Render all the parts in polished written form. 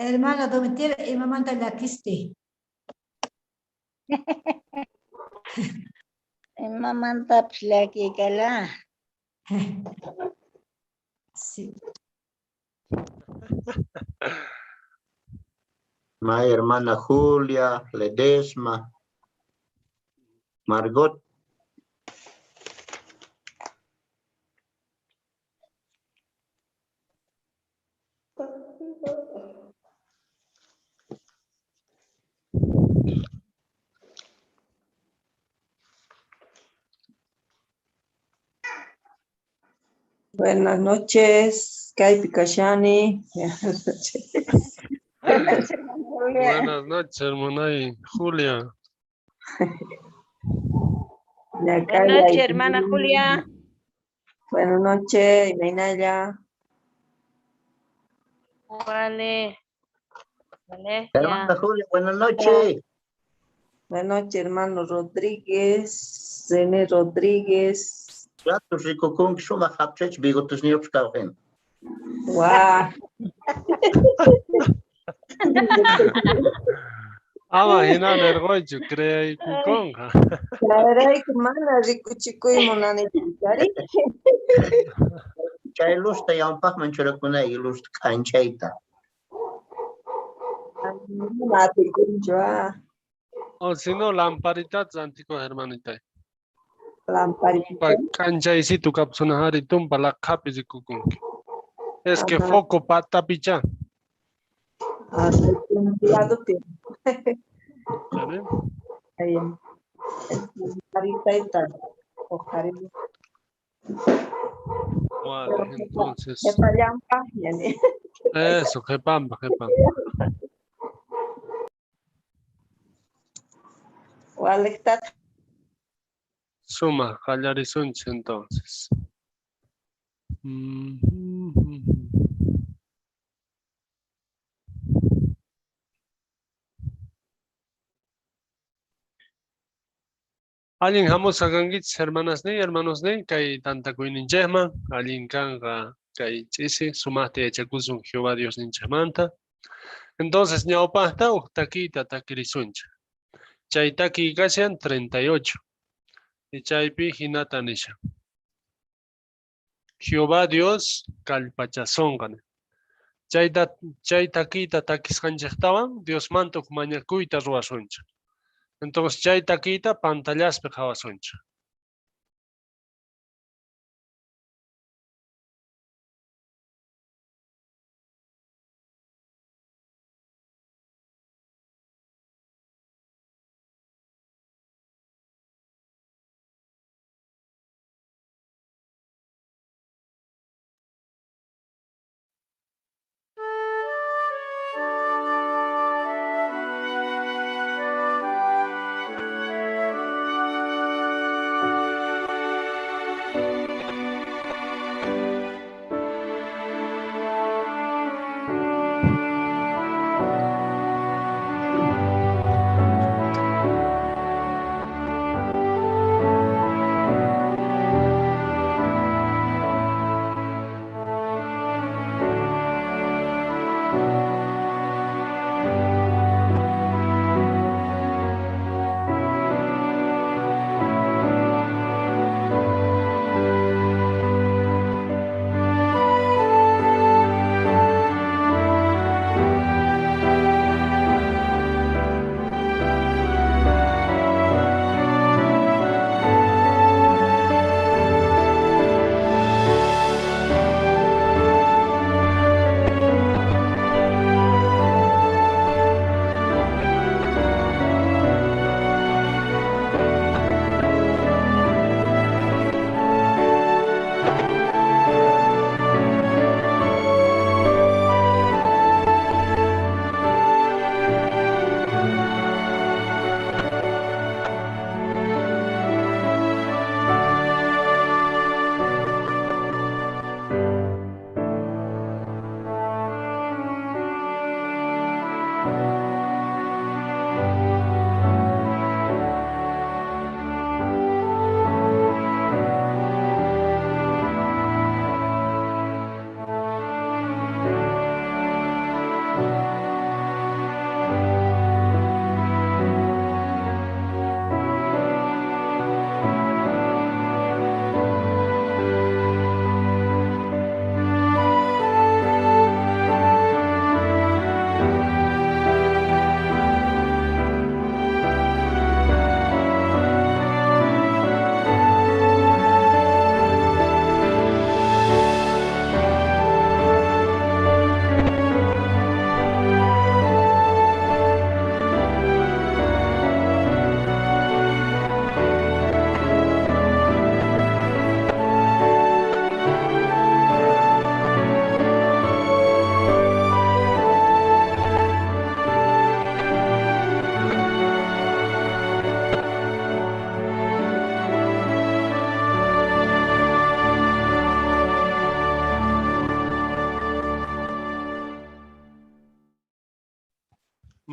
Hermana Domitila, imamanta llakiste? Imamantapis llakikala. Sí. Ma hermana Julia, Ledesma, Margot. Buenas noches, Kai Pikashani. Buenas noches. Buenas noches, hermana Julia. Buenas noches, hermana Julia. Buenas noches, Imainaya. Vale. Hermana Julia, buenas noches. Buenas noches, hermano Rodríguez, René Rodríguez. Ratos rikukun sumaq hapchach bigotisniyuq kawqin. Guau. Ama hina nergoychu creaykukonqa. Chayrayku mana rikuchikuy munanichu, Chay lusta yampaqman churakunayki lusta k'anchayta. Mana atikunchu, ah. O si no, lamparita rantiko hermanita. Lamparita. Pa k'anchaysitu kapsunajari tumpa laqhapi rikukunki. Es que foco patapicha. Ah, lado Ahí. Lamparita y Vale, entonces. Eso, jepampa, jepampa. Suma, qallarisunchik entonces. Allin hamusqa kankichis hermanasniy, hermanosniy, kay tantakuyninchikman, allin kanqa kay ch'isi, sumaqta yachakusun Jehová Diosninchikmanta. Entonces, ñawpaqta uj takiyta takirisunchik. Chay takiy kashan 38. Y chaypi hinata nishan. Jehová Dios kallpachasonqa. Chay takiyta takisqanchiktawan Diosmanta uj mañakuyta ruwasunchik. Entonces chay takiyta pantallaspi qhawasunchik.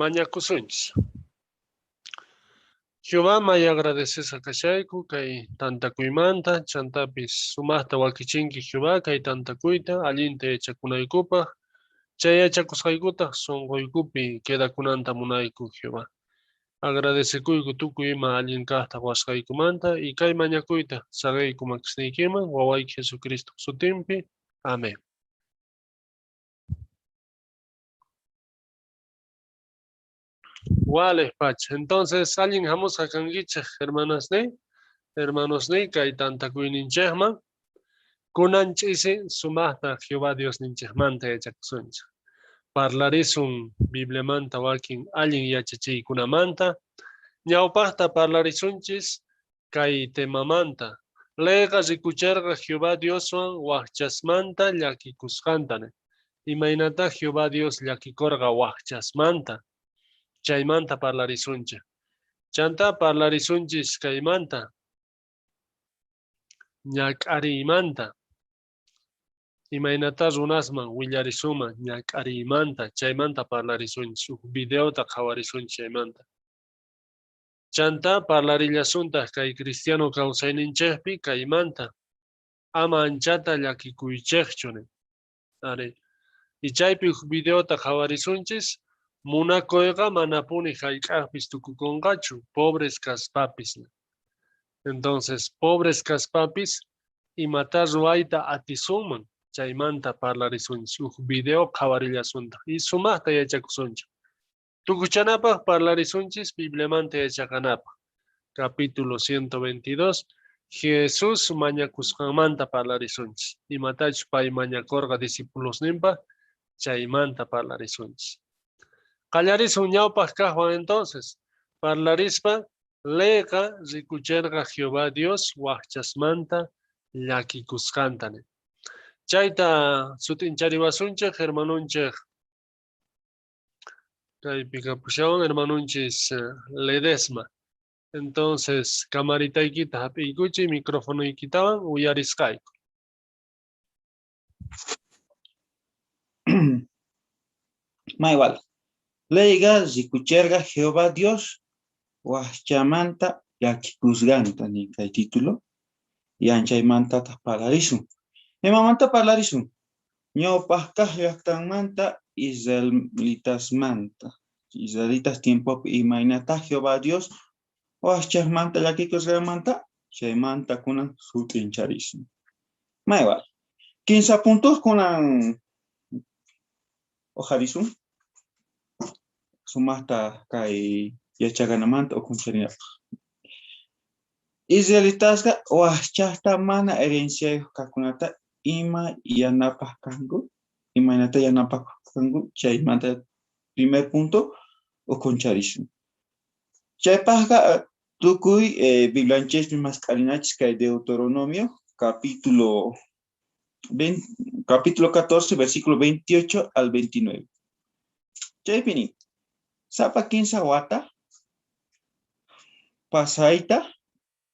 Mañakusunchis. Jehová, may agradecesqa kashayku kay tantakuymanta, chantapis sumajta wakichinki Jehová kay tantakuyta allinta yachakunaykupaj, chay yachakusqaykutaj sonqoykupi quedakunanta munayku Jehová. Agradecekuyku tukuy ima allin kajta qowasqaykumanta y kay mañakuyta saqeyku makisniykiman wawayki Jesucristo sutinpi. Amén. Walej pacha. Entonces, allin jamusqa kankichej, hermanasniy, hermanosniy, kay tantakuyninchejman. Kunan ch'isi sumajta Jehová Diosninchejmanta yachakusunchej. Parlarisun Bibliamanta wakin allin yachachiykunamanta. Ñawpajta parlarisunchis kay temamanta. Leyqa rikucherqa Jehová Dioswan wajchasmanta llakikusqanta. Imaynatá Jehová Dios llakikorqa wajchasmanta? Chaymanta parlarisunchej. Chantá parlarisunchis kaymanta, ñak'ariymanta. Imaynatá runasman willarisunman ñak'ariymanta, chaymanta parlarisunchis. Uj videota qhawarisunchis chaymanta. Chantá parlarillasuntaj kay cristiano kawsayninchejpi kaymanta. Ama anchata llakikuychejchu. Ari. Y chaypi uj videota qhawarisunchis, munakoyqa manapuni jayk'ajpis tukukonqachu, pobres kaspapis. Entonces, pobres kaspapis, imatá ruwayta atisunman, chaymanta parlarisunchis. Uj video qhawarillasuntaj y sumajta yachakusunchis. Tukuchanapaj parlarisunchis Bibliamanta yachaqanapaj. Capítulo 122, Jesús mañakusqanmanta parlarisunchis. Imatachus pay mañakorqa discipulosninpaj, chaymanta parlarisunchis. Qallarisun ñawpaj kajwan entonces. Parlarispa, leyqa rikucherqa Jehová Dios wajchasmanta llakikusqanta. Chayta sut'inchariwasunchej, hermanunchej. Kaypi kapushawan hermanunchis Ledesma. Entonces, camaritaykita hap'iykuchiy, microfonoykitawan uyarisqayku. Maywal. Leyqa rikucherqa Jehová Dios wajchamanta llakikusqanta nin kay título. Yanchaymantataj parlarisun. Imamanta parlarisun? Ñawpaj kaj llajtanmanta israelitasmanta. Israelitas tiempopi imaynatá Jehová Dios wajchajmanta llakikusqanmanta, chaymanta kunan sut'incharisun. Maywal. Kinsa puntos kunan ojarisun. Sumajta kay yachaqanamanta ukhuncharinapaj. Israelitasqa wajchajta mana herenciayoj kajkunata ima yanapaj kanku, imaynata yanapaj kanku, chaymanta primer punto ukhuncharisun. Chaypajqa tukuy Biblianchispi mask'arinachis kay Deuteronomio capítulo capítulo 14, versículo 28 al 29. Chaypi nin, sapa kinsa wata pasayta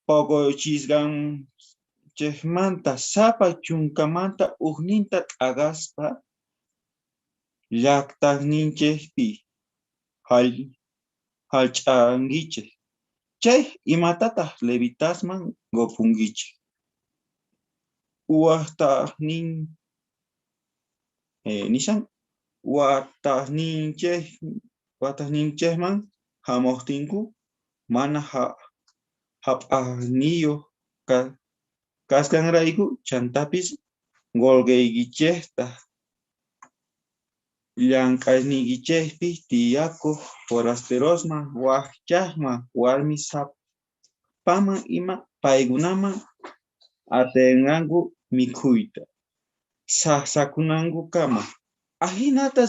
poqochisqanchejmanta sapa chunkamanta ujninta t'aqaspa llajtajninchejpi jallch'ankichej. Chay imatataj levitasman qopunkichej. Watajnin nishan, watajninchejman jamojtinku mana jap'ajniyoj kasqanrayku, chantapis qolqeykichejta llank'ayniykichejpi tiyakoj forasterosman, wajchajman, warmisapaman ima, paykunaman atenqanku mikhuyta sajsakunankukama. Ajinata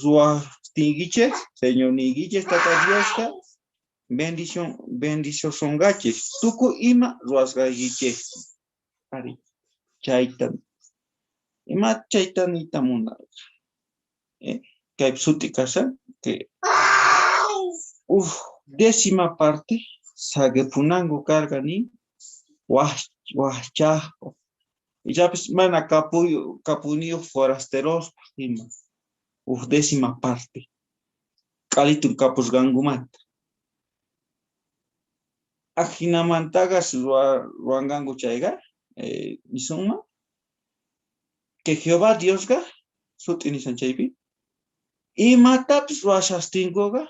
ruwajtiykichej, Señorniykichej Tata Diosqa bendiciosonqachej tukuy ima ruwasqaykichej. Ari, chayta, ima chayta niyta munarqa. Kay suti kashan que uj décima parte saqepunanku karqa nin wajchajpaj. Ichapis mana kapuyniyoj forasterospaj ima, uj décima parte. Q'alitun kapusqankumanta. Ajinamantaqa ruwanqanku chayqa, nisunman que Jehová Diosqa sut'i nishan chaypi, imatapis ruwashastinkoqa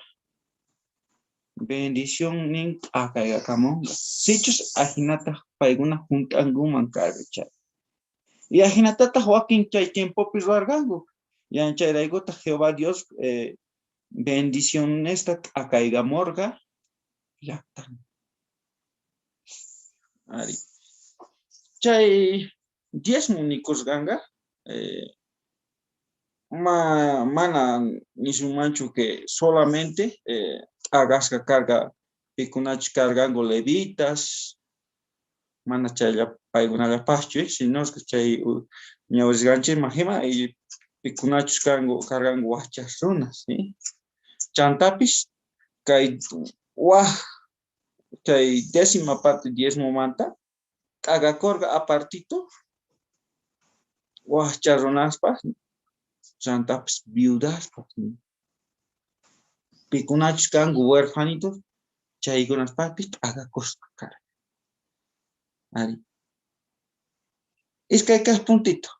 bendicionnin t'akaykamunqa. Sichus ajinataj paykuna junt'ankuman karqa chay. Y ajinatataj wakin chay tiempopi ruwarqanku. Chayraykutaj Jehová Dios bendicionesta t'akaykamorqa llajtan. Ari. Chay diezmo nikusqanqa mana nisunmanchu que solamente t'aqasqa karqa pikunachus karqanku levitas, mana chaylla paykunallapajchu, sino que chay ñawisqanchikman jina y pikunachus karqanku wajchas runas, Chantapis kay waj chay décima parte diezmomanta t'aqakorqa apartito wajcha runaspaj, chantapis viudaspaj, pikunachus kanku huerfanitos, chaykunaspajpis t'aqakusqa karqa. Ari. Iskay kaj puntito.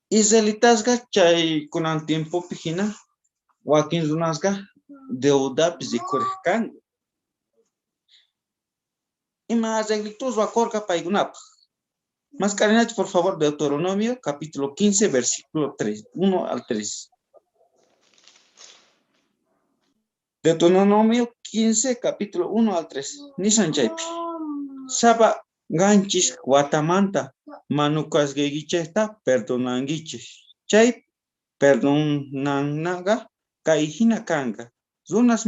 Israelitasqa chay kunan tiempopi jina wakin runasqa deudapis rikhurej kanku. Ima arreglitos ruwakorqa paykunapaj. Mascarenach, por favor, Deuteronomio, capítulo 15, versículo 3, 1 al 3. Deuteronomio 15, capítulo 1 al 3. Nisan chaypi. Sapa qanchis watamanta manukasqaykichejta perdonankichej. Chay perdonanaqa kay jina kanqa. Runas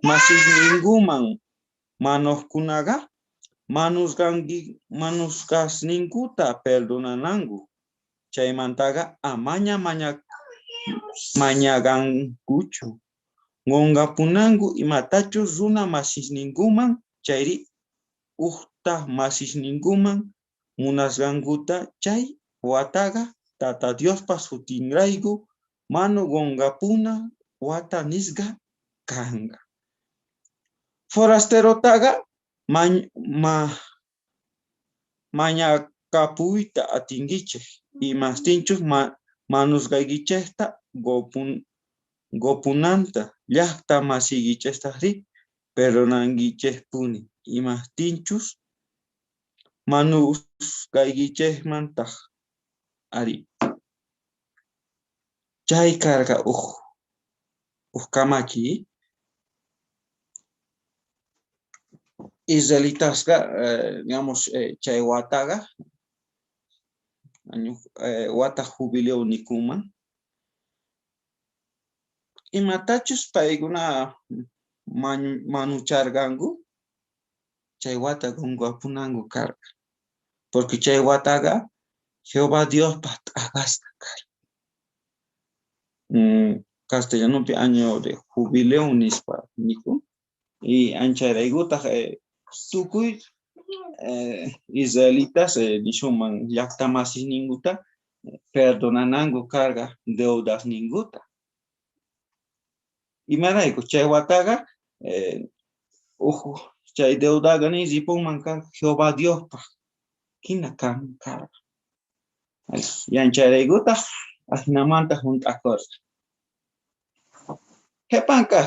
masisninkuman manojkunaqa manusqasninkuta perdonananku. Chaymantaqa amaña mañagankuchu. Qonqapunanku imatachus runa masisninkuman chayri ujta masisninkuman munasqankuta, chay wataqa Tata Diospa sutinrayku manu qonqapuna wata nisqa kanqa. Forasterotaqa mañakapuyta atinkichej, imajtinchus manusqaykichejta qopunanta, llajta masiykichejtajrí perdonankichejpuni, imajtinchus manusqaykichejmantaj. Ari. Chay karqa uj kamachi. Israelitasqa, digamos, chay wataqa, año, wata jubileo nikunman. Imatachus paykuna manucharqanku, chay wata qonqapunanku karqa. Porque chay wataqa Jehová Diospaj t'aqasqa karqa. Castellanopi año de jubileo nispa nikun. Y anchayraykutaj tukuy israelitas nisunman llajta masisninkuta perdonananku karqa deudasninkuta. Imarayku chay wataqa uj chay deudaqa ni ripunman karqa Jehová Diospaj jina kan karqa. Yanchayraykutaj ajinamanta junt'akorqa. Qhepanka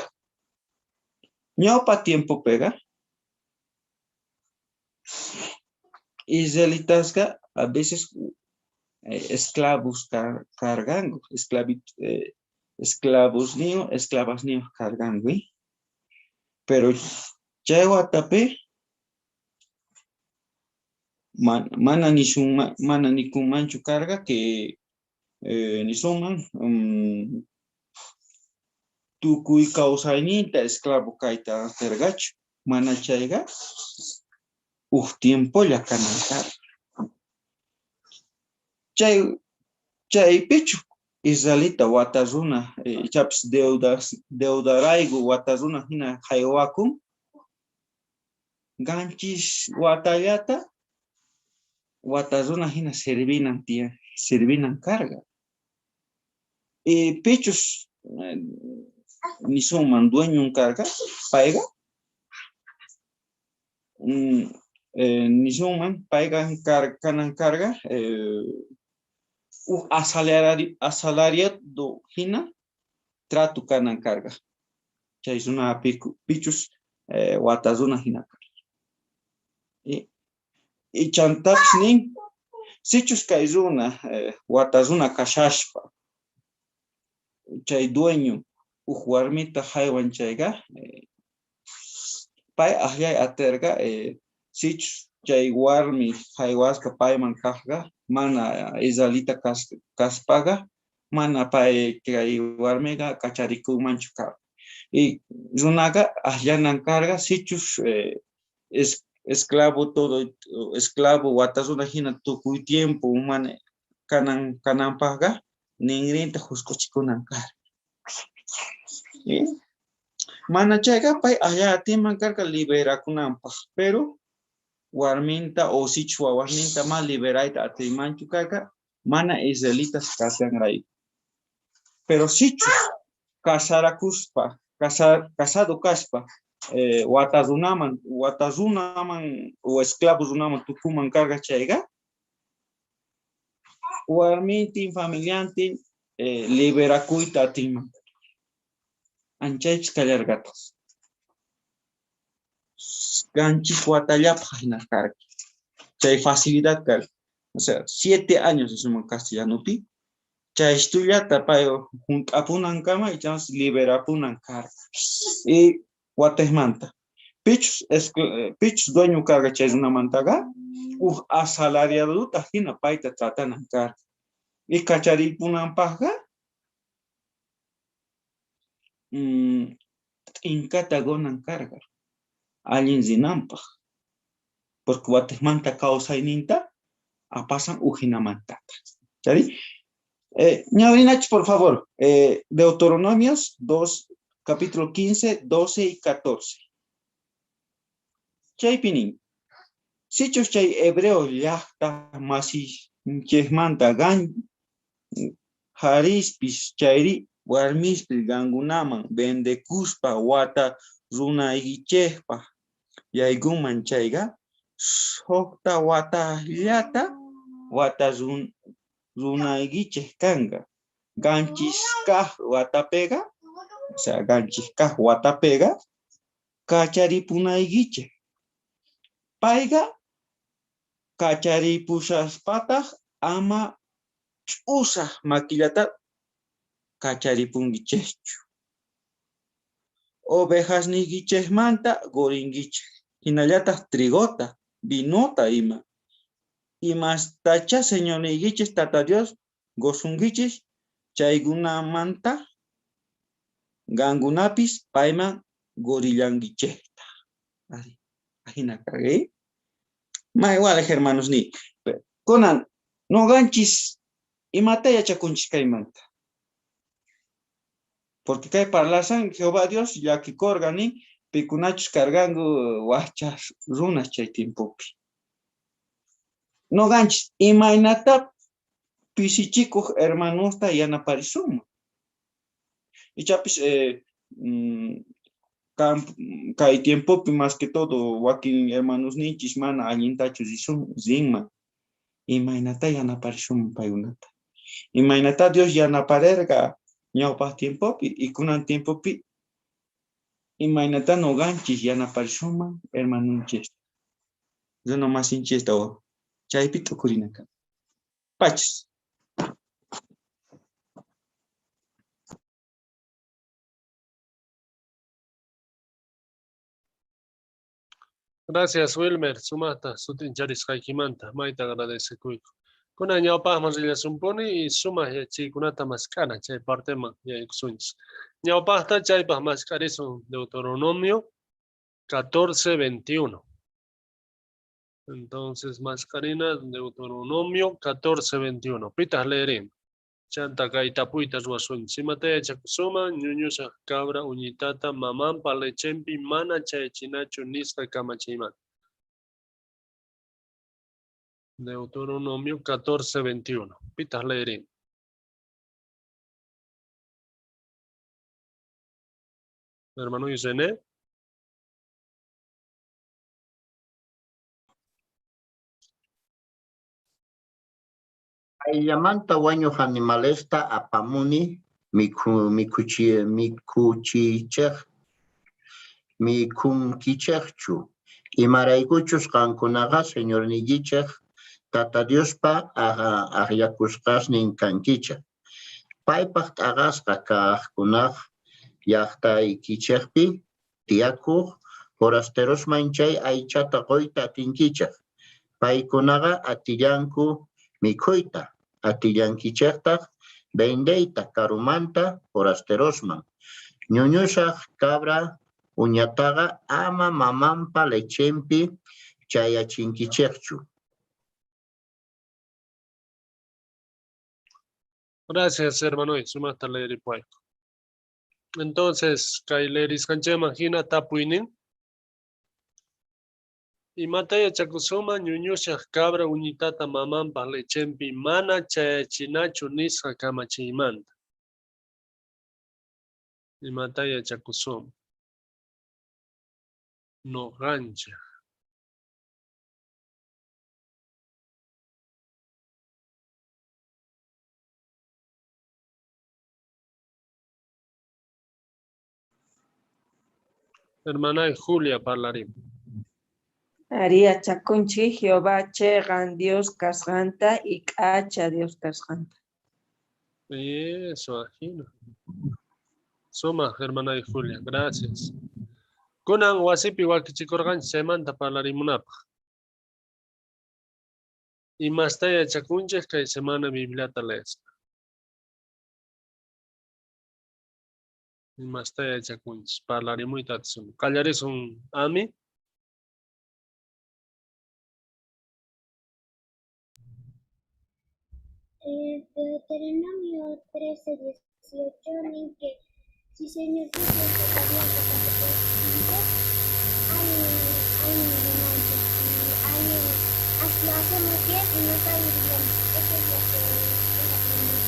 ñawpa tiempopeqa israelitasqa a veces esclavos karqanku, esclavosniyoj, esclavasniyoj karqanku, Pero chay watapi mana nisunman, mana nikunmanchu karqa que nisunman, tukuy kawsayninta esclavo kayta aterqachu, mana chayqa uj tiempolla kanan karqa. Chaypichu israelita wata runa, ichapis deudarayku wata runa jina jaywakun, qanchis watallata wata runa jina servinan tiyan, servinan karqa. Y pichus nisunman dueñon karqa payqa nisunman payqa kanan karqa uj asalariado jina trato kanan karqa chay runa pichus wata runa jina karqa. Y chantapis nin sichus kay runa wata runa kashaspa chay dueño uj warmita jaywan chayqa pay ajllay aterqa sichus chay warmi jaywasqa payman kajqa mana israelita kaspaqa mana pay kay warmiqa kacharikunmanchu karqa. Y runaqa ajllanan karqa sichus esclavo todo esclavo wata runa jina tukuy tiempo mana kananpajqa ninrinta jusk'uchikunan karqa. Mana chayqa pay ajllay atinman karqa liberakunanpaj, pero warminta o sichus wawasninta ma liberayta atinmanchu karqa mana israelitas kasqanrayku. Pero sichus casarakuspa, casado kaspa, wata runaman o esclavo runaman tukuman karqa chayqa, warmintin familiantin liberakuyta atinman. Anchaypis kallarqataj. Qanchis watallapaj jina karqa. Chay facilidad karqa. O sea, 7 años asuman castellanopi. Chay estullata pay junt'apunankama y chance liberapunan karqa. Y watejmanta. Pichus dueño karqa chay runamantaqa, uj asalariadota jina payta tratanan karqa. Y kacharipunanpajqa, t'inkata gonan karqa, allin rinanpaj. Porque watejmanta kawsayninta apasan ujinamantata. ¿Chari? Ñawrinach, por favor, Deuteronomios 2, capítulo 15, 12 y 14. Chaypi nin, sichus chay hebreo llajta masinchejmanta gan jarispis chayri warmispis gangunaman vendekuspa wata runaykichejpaj yaykunman chayqa, sojta watallata wata runaykichej kanqa. Ganchis kaj watapega, o sea, ganchis kaj watapega, kacharipunaykichej. Payqa kacharipushaspataq ama ch'usaj makillata kacharipunkichejchu. Ovejasniykichejmanta qorinkichej, hinallataq trigota, vinota ima. Imastacha Señorniykichej Tata Dios gosunkichej chaykunamanta qankunapis payman qorillankichejta. Ajina karqa. Ma igual, hermanos, ni. Kunan, noqanchis imata yachakunchis kaymanta. Porque kay parlasan Jehová Dios llakikorqa nin pikunachus karqanku wajchas runas chay tiempopi. Noqanchis imaynata pisichikuq hermanosta yanaparisunman. Ichapis kay tiempopi más que todo wakin hermanosninchis mana allintachu rinman. Imaynata yanaparisunman paykunata. Imaynata Dios yanaparerqa ñawpaq tiempopi y kunan tiempopi imaynata noqanchis yanaparisunman hermanonchista. Runa masinchista o chaypi t'ukurina kan. Pachis. Gracias, Wilmer. Sumata, sutincharisqaykimanta, mayta agradecekuyku. Kunan ñawpaqman rillasunpuni y sumaq yachaykunata mask'ana chay parteman yaykusunchis. Ñawpaqta chaypaq mask'arisun Deuteronomio 14:21. Entonces, mask'arina Deuteronomio 14:21. Pitas leerin. Chanta kay tapuyta ruwasunchis. Imata yachakusuma ñuñusaq cabra uñitata mamanpa lechenpi mana chayachinachu nisqa kamachiymanta. Deuteronomio 14:21. Pitas leerin. Hermano René. Payllamanta wañoj animalesta apamuni mikhu mikhuchi mikhuchichej mikhunkichejchu, imaraykuchus qankunaqa Señorniykichej Tata Diospa ajllakusqasnin kankichej. Paypaj t'aqasqa kajkunaj llajtaykichejpi tiyakoj forasterosman chay aychata qoyta atinkichej. Paykunaqa atillanku mikhuyta, atillankichejtaj vendeyta karumanta forasterosman. Ñuñushaj cabra uñataqa ama mamanpa lechenpi chayachinkichejchu. Gracias, hermano. Sumaqta leeripuwayku. Entonces, kay leerisqanchikman hina tapuynin. Imata yachakusunman ñuñushaj cabra uñitata mamanpa lechenpi mana chayachinachu nisqa kamachiymanta. Imata yachakusunman. Noqanchej. Hermana Julia parlarim. Arí yachakunchik Jehová cheqan Dios kasqanta y k'acha Dios kasqanta. Eso, ajina. Sumaj, hermana Julia, gracias. Kunan wasipi wakichikurqanchik chaymanta parlarimunapaq. Imasta yachakunchik kay semana Bibliata leespa. Imasta yachakunchik, parlarimuyta atisun. Qallarisun, Ami. Deuteronomio 13, 18, nin que si Señor Dios lo hacemos bien y nos va a ir bien. Eso es lo que he aprendido.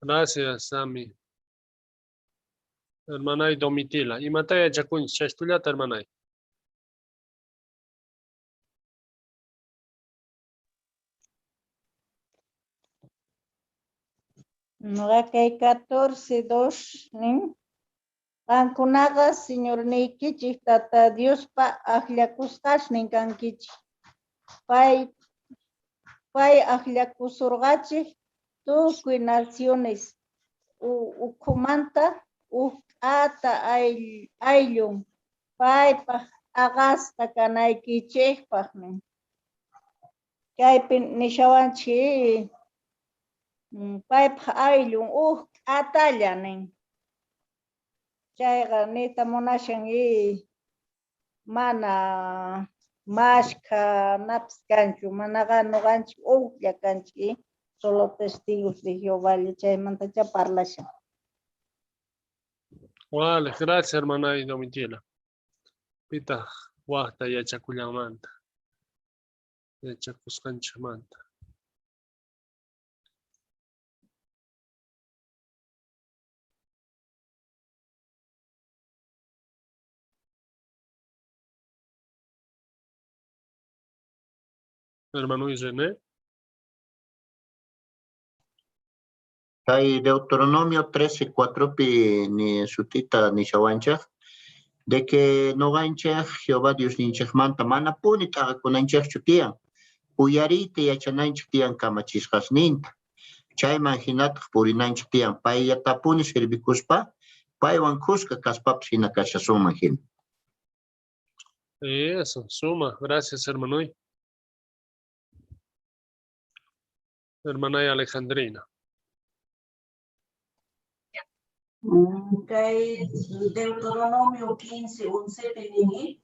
Gracias, Ami. Hermanay Domitila. Imata yachakunchik, chaystullata, hermanay. Noqa kay 14, 2 nin. Qankunaqa Señorniykichik Tata Diospa ajllakusqasnin kankichik. Pay pay ajllakusurqachik tukuy naciones ukhumanta uj k'ata ayllun paypaj t'aqasqa kanaykichikpaq nin. Kaypi nishawanchik paypaj ayllun uj k'atalla nin. Chayqa niyta munashan mana mashkha napis kanchu, manaqa noqanchik ujlla kanchik, solo testigos de Jehová chaymantachá parlashan. Vale, gracias, hermana Domitila. Pitaq waqta yachakullanmanta. Yachakusqanchikmanta. Hermano René. Kay Deuteronomio 13, 4pi ni sutita nishawanchej, de que noqanchej Jehová Diosninchejmanta manapuni t'aqakunanchejchu tiyan, uyariyta yachananchej tiyan kamachisqasninta, chayman hinataq purinanchej tiyan, payllatapuni servikuspa, paywan khuska kaspapis hina kashasunman hina. Eso, suma. Gracias, hermano. Hermana Alejandrina. Kay Deuteronomio 15, 11 nini,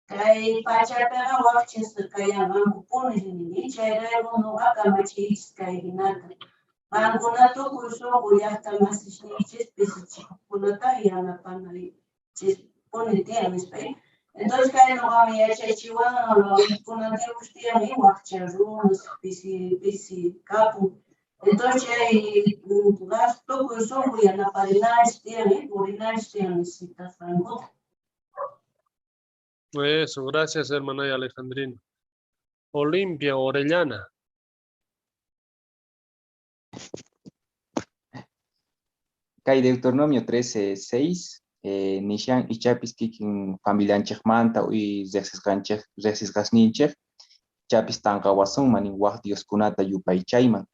kay pachapiqa wajchis kayanqankupuni nini, chayrayku noqa kamachiychis kay hinata. Qankuna tukuy sunqu llaqta masisniychis pisichikuqkunata yanapanaychispuni tiyan nispa. Entonces kay noqaman yachachiwan kunan tiempos tiyan wajcha runas pisi pisi kapun. Entonces chay tukuy sunqu yanaparinanchik tiyan, purinanchik tiyan necesitasqankuta. Eso, gracias, hermana Alejandrina. Olimpia Orellana. Kay Deuteronomio 13, 6, nishan ichapis kikin familianchejmanta uy rejsisqanchej, rejsisqasninchej, ichapis tanqawasunman nin waj dioskunata yupaychayman.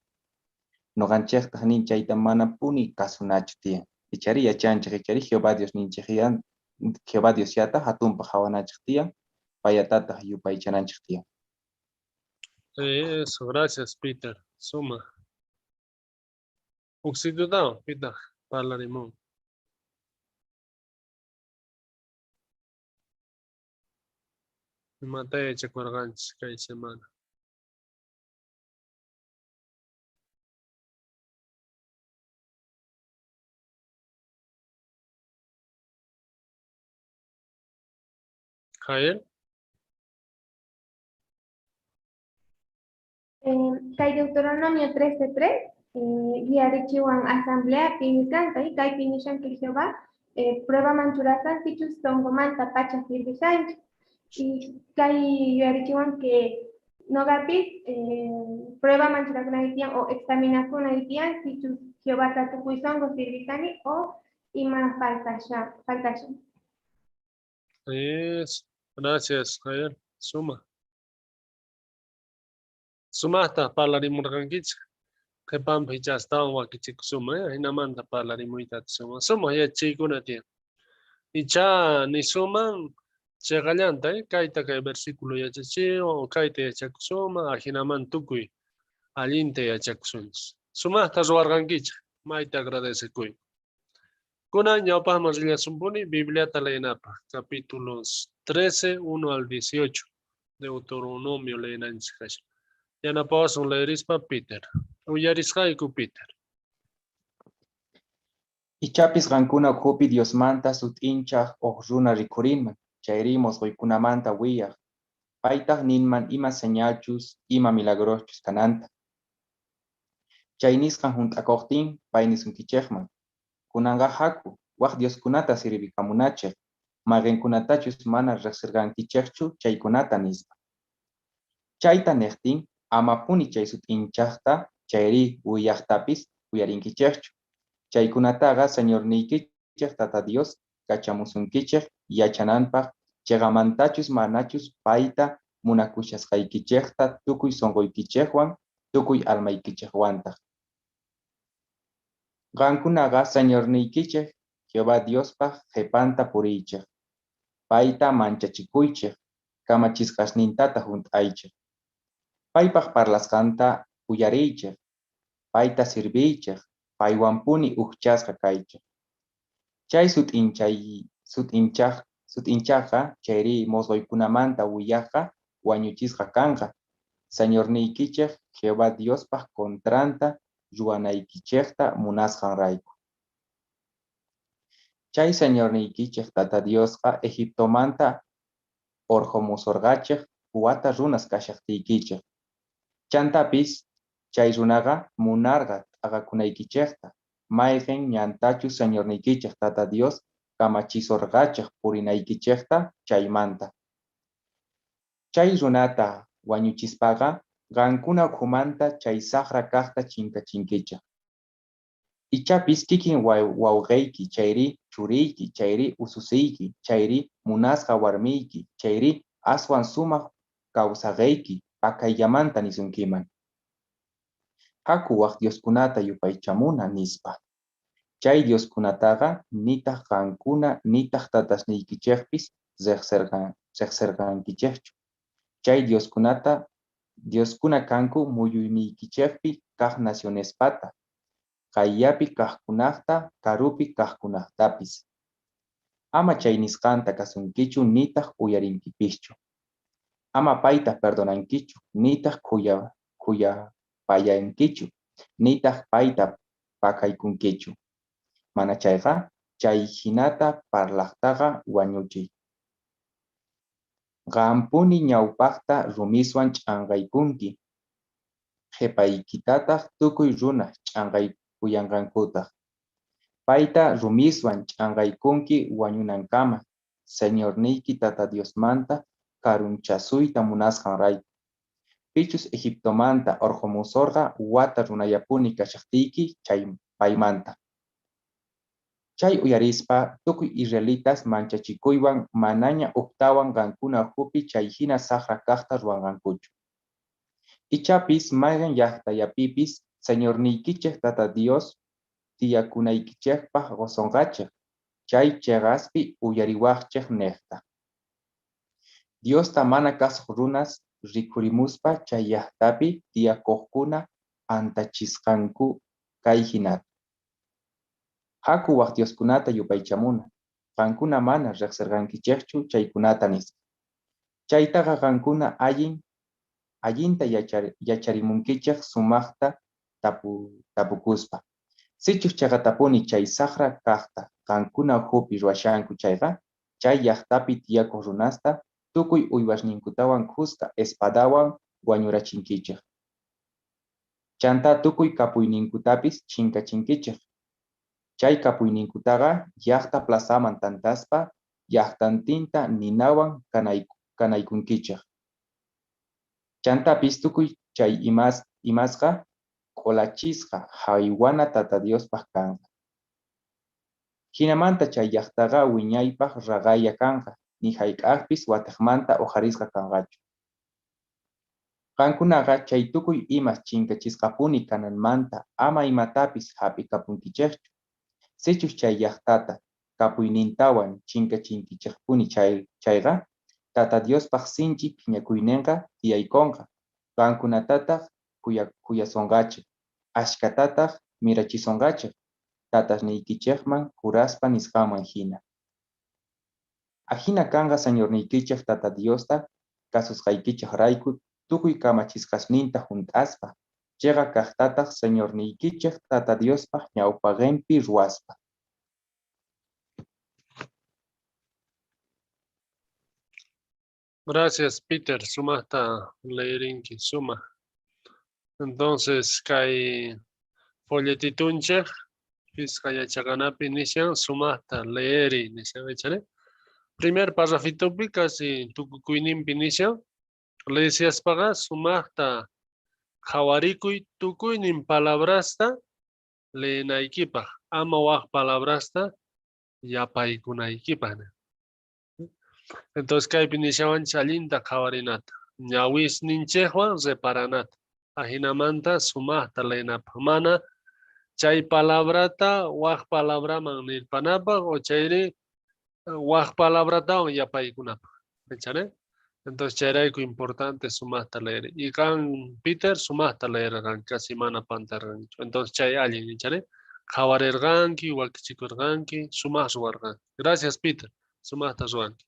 Noqanchejtaj nin chayta manapuni kasunachu tiyan. Ichari yachanchej, ichari Jehová Diosninchej yan, Jehová Diosllata hatunpaj qhawanachej tiyan, payatataj yupaychananchej tiyan. Eso, gracias, Peter. Suma. Uksitutawan, Peter, parlarimun. Imata yachakurqanchis kay semana. Jael. Kay Deuteronomio 13:3, yuyarichiwan asamblea pinikanta y kaypi nishan que Jehová prueba manchurasan sichus sonqomanta pacha sirvishanchik. Y kay yuyarichiwan que nogapis prueba manchurakunay tiyan o examinakunay tiyan sichus Jehovata tukuy sonqo sirvishani o ima faltashan. Eso. Gracias, Javier. Suma. Sumaqta parlarimurqankichik. Qhipanpi icha astawan wakichikusuma, hinamanta parlarimuyta atisuma. Sumaq yachaykuna tiyan. Icha nisuman cheqallanta, kayta kay versículo yachachiwan o kayta yachakusuma, ajinaman tukuy allinta yachakusunchis. Sumaqta ruwarqankichik, mayta agradecekuyku. Kunan ñawpaqman rillasunpuni Bibliata leenapaq, capítulos 13, 1 al 18, Deuteronomio leenanchik kashan. Yanapawasun leerispa Peter. Uyarisqayku Peter. Ichapis qankuna ukhupi Diosmanta sut'inchaj uj runa rikhurinman, chayri mosqoykunamanta willaj. Paytaj ninman ima señalchus, ima milagroschus kananta. Chay nisqan junt'akojtin, pay nisunkichejman. Kunanqa haku, waj dioskunata sirvikamunachej, mayqenkunatachus mana rejsirqankichejchu chaykunata nispa. Chayta nejtin, amapuni chay sut'inchajta, chayri willajtapis uyarinkichejchu. Chaykunataqa Señorniykichej Tata Dios kachamusunkichej yachananpaj, cheqamantachus manachus payta munakushasqaykichejta tukuy sonqoykichejwan, tukuy almaykichejwantaj. Qankunaqa Señorniykichej Jehová Diospaj qhepanta puriychej, payta manchachikuychej, kamachisqasnintata junt'aychej. Paypaj parlasqanta uyariychej, payta sirviychej, paywanpuni ujchasqa kaychej. Chay sut'inchajqa chayri mosqoykunamanta willajqa wañuchisqa kanqa. Señorniykichej Jehová Diospaj kontranta ruwanaykichejta munasqanrayku. Chay Señorniykichej Tata Diosqa Egiptomanta orqhomusorqachej wata runas kashajtiykichej. Chantapis chay runaqa munarqa t'aqakunaykichejta, mayqen ñantachus Señorniykichej Tata Dios kamachisorqachej purinaykichejta chaymanta. Chay runata wañuchispaqa qankuna ukhumanta chay sajra kajta chinkachinkichej. Ichapis kikin wawqeyki, chayri churiyki, chayri ususiyki, chayri munasqa warmiyki, chayri aswan sumaq kawsaqeyki pakayllamanta nisunkiman. Haku waj dioskunata yupaychamuna nispa. Chay dioskunataqa nitaq qankuna nitaq tatasniykichejpis rejserqankichejchu. Chay dioskuna kanku muyuyniykichejpi kaj nacionespata, qayllapi kajkunajta, karupi kajkunajtapis. Ama chay nisqanta kasunkichu nitaq uyarinkipischu. Ama payta perdonankichu, nitaq khuyapayankichu, nitaq payta pakaykunkichu. Mana chayqa, chay hinata parlajtaqa wañuchiy. Qampuni ñawpajta rumiswan ch'anqaykunki. qhepaykitataj tukuy runas ch'anqaykullanqankutaj. Payta rumiswan ch'anqaykunki wañunankama, Señorniyki Tata Diosmanta karunchasuyta munasqanrayku. Pichus Egiptomanta orqhomusorqa wata runallapuni kashajtiyki chay paymanta. Chay uyarispa tukuy israelitas manchachikuywan manaña ujtawan qankuna ukhupi chay jina sajra kajta ruwanqankuchu. Ichapis mayqen llajtallapipis Señorniykichej Tata Dios tiyakunaykichejpaj qosonqachej, chay cheqaspi uyariwajchej nejta. Diosta mana kasoj runas rikhurimuspa chay llajtapi tiyakojkuna pantachisqanku kay jinata: Jaku waj dioskunata yupaychamuna, qankuna mana rejserqankichejchu chaykunata, nispa. Chaytaqa qankuna allinta yacharimunkichej sumajta tapukuspa. Sichus cheqatapuni chay sajra kajta qankuna ukhupi ruwashanku chayqa, chay llajtapi tiyakoj runasta tukuy uywasninkutawan khuska espadawan wañurachinkichej. Chantá tukuy kapuyninkutapis chinkachinkichej. Chay kapuyninkutaqa llajta plazaman tantaspa llajtantinta ninawan kanaykunkichej. Chantapis tukuy chay imasqa q'olachisqa jaywana Tata Diospaj kanqa. Jinamanta chay llajtaqa wiñaypaj raqaylla kanqa, ni jayk'ajpis watejmanta oqharisqa kanqachu. Qankunaqa chay tukuy imas chinkachisqapuni kananmanta ama imatapis jap'ikapunkichejchu. Sichus chay llajtata kapuynintawan chinkachinkichejpuni chayqa, Tata Diospaj sinch'i phiñakuynenqa tiyaykonqa, qankunatataj khuyasonqachej, ashkhatataj mirachisonqachej, tatasniykichejman juraspa nisqanman jina. Ajina kanqa Señorniykichej Tata Diosta kasusqaykichejrayku tukuy kamachisqasninta junt'aspa, cheqa kajtataj Señorniykichej Tata Diospaj ñawpaqenpi ruwaspa. Gracias, Peter. Sumajta leerinki, sumaj. Entonces, kay folletitunchej phisqa yachaqanapi nishan sumajta leeri nishan, echare. Primer parrafitopi casi tukukuyninpi nishan leesiaspaqa sumajta qhawarikuy tukuynin palabrasta leenaykipaj, ama waj palabrasta yapaykunaykipaj. Entonces kaypi nishawanchej allinta qhawarinata, ñawisninchejwan reparanata, ajinamanta sumajta leenapaj, mana chay palabrata waj palabraman nirpanapaj o chayri waj palabratawan yapaykunapaj. ¿Echare? Entonces chayrayku importante sumajta leer. Y qan Peter sumajta leerqan, casi mana pantarqanchu. Entonces chay allin, echare? Qhawarerqanki, wakichikurqanki, sumaj ruwarqanki. Gracias, Peter. Sumajta ruwanki.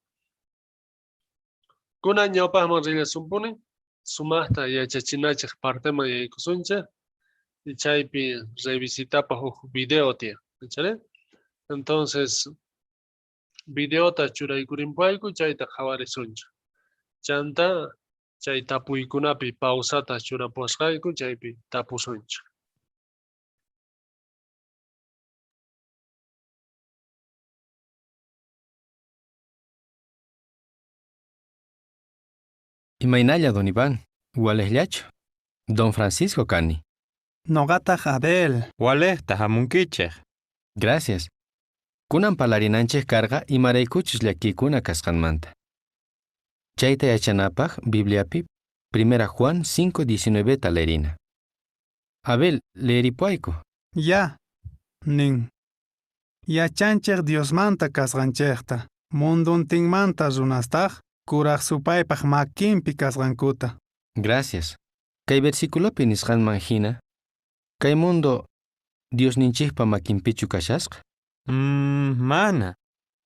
Kunan ñawpajman rillasunpuni, sumajta yachachinachej parteman yaykusunchej, y chaypi revisitapaj uj video tiyan, echare? Entonces, videota churaykurinpayku, chayta qhawarisunchej. Chantá chay tapuykunapi pausata churapuwasqayku, chaypi tapusunchej. Imaynalla, don Iván, walejllachu? Don Francisco kani. Noqataj Abel. Walejta jamunkichej. Gracias. Kunan parlarinanchej karqa imaraykuchus llakiykuna kasqanmanta. Chayta yachanapaj Bibliapi Primera Juan 5:19 ta leerina. Abel, leeripuwayku. Ya, nin. Yachanchej Diosmanta kasqanchejta, mundontinmanta runastaj Kuraj Supaypaj makinpi kasqankuta. Gracias. Kay versiculopi nisqanman jina, kay mundo Diosninchejpa makinpichu kashasqa? Mana.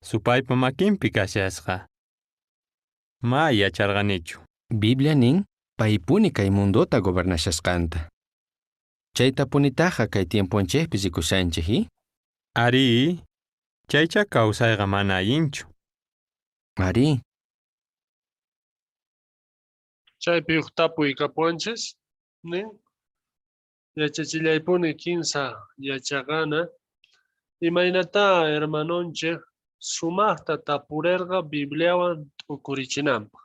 Supaypa makinpi kashasqa. Ma yacharqanichu. Biblia nin paypuni kay mundota gobernashasqanta. Chaytapunitaqa kay tiemponchejpi rikushanchej, i? Arí, chaychá kawsayqa mana allinchu. Arí. Chaypi uj tapuy kapuwanchis, nin. Yachachillaypuni kinsa yachaqana. Imaynatá hermanonchej sumajta tapurerqa Bibliawan t'ukurichinanpaj?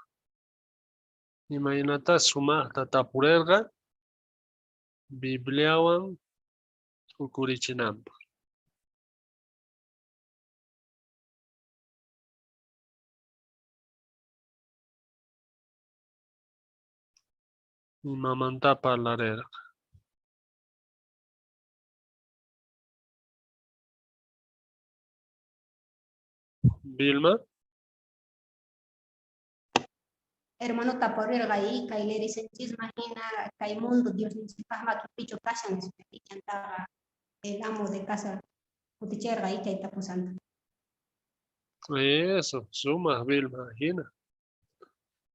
Imaynatá sumajta tapurerqa Bibliawan t'ukurichinanpaj? Imamantá parlarerqa? Vilma. Hermano tapurerqa y kay leerisanchisman hina kay mundo Diosninchikpaq makinpichu kashan nispa. Chantaqa el amo de casa kuticherqa y chay tapusqanta. Eso, sumaj Vilma, hina.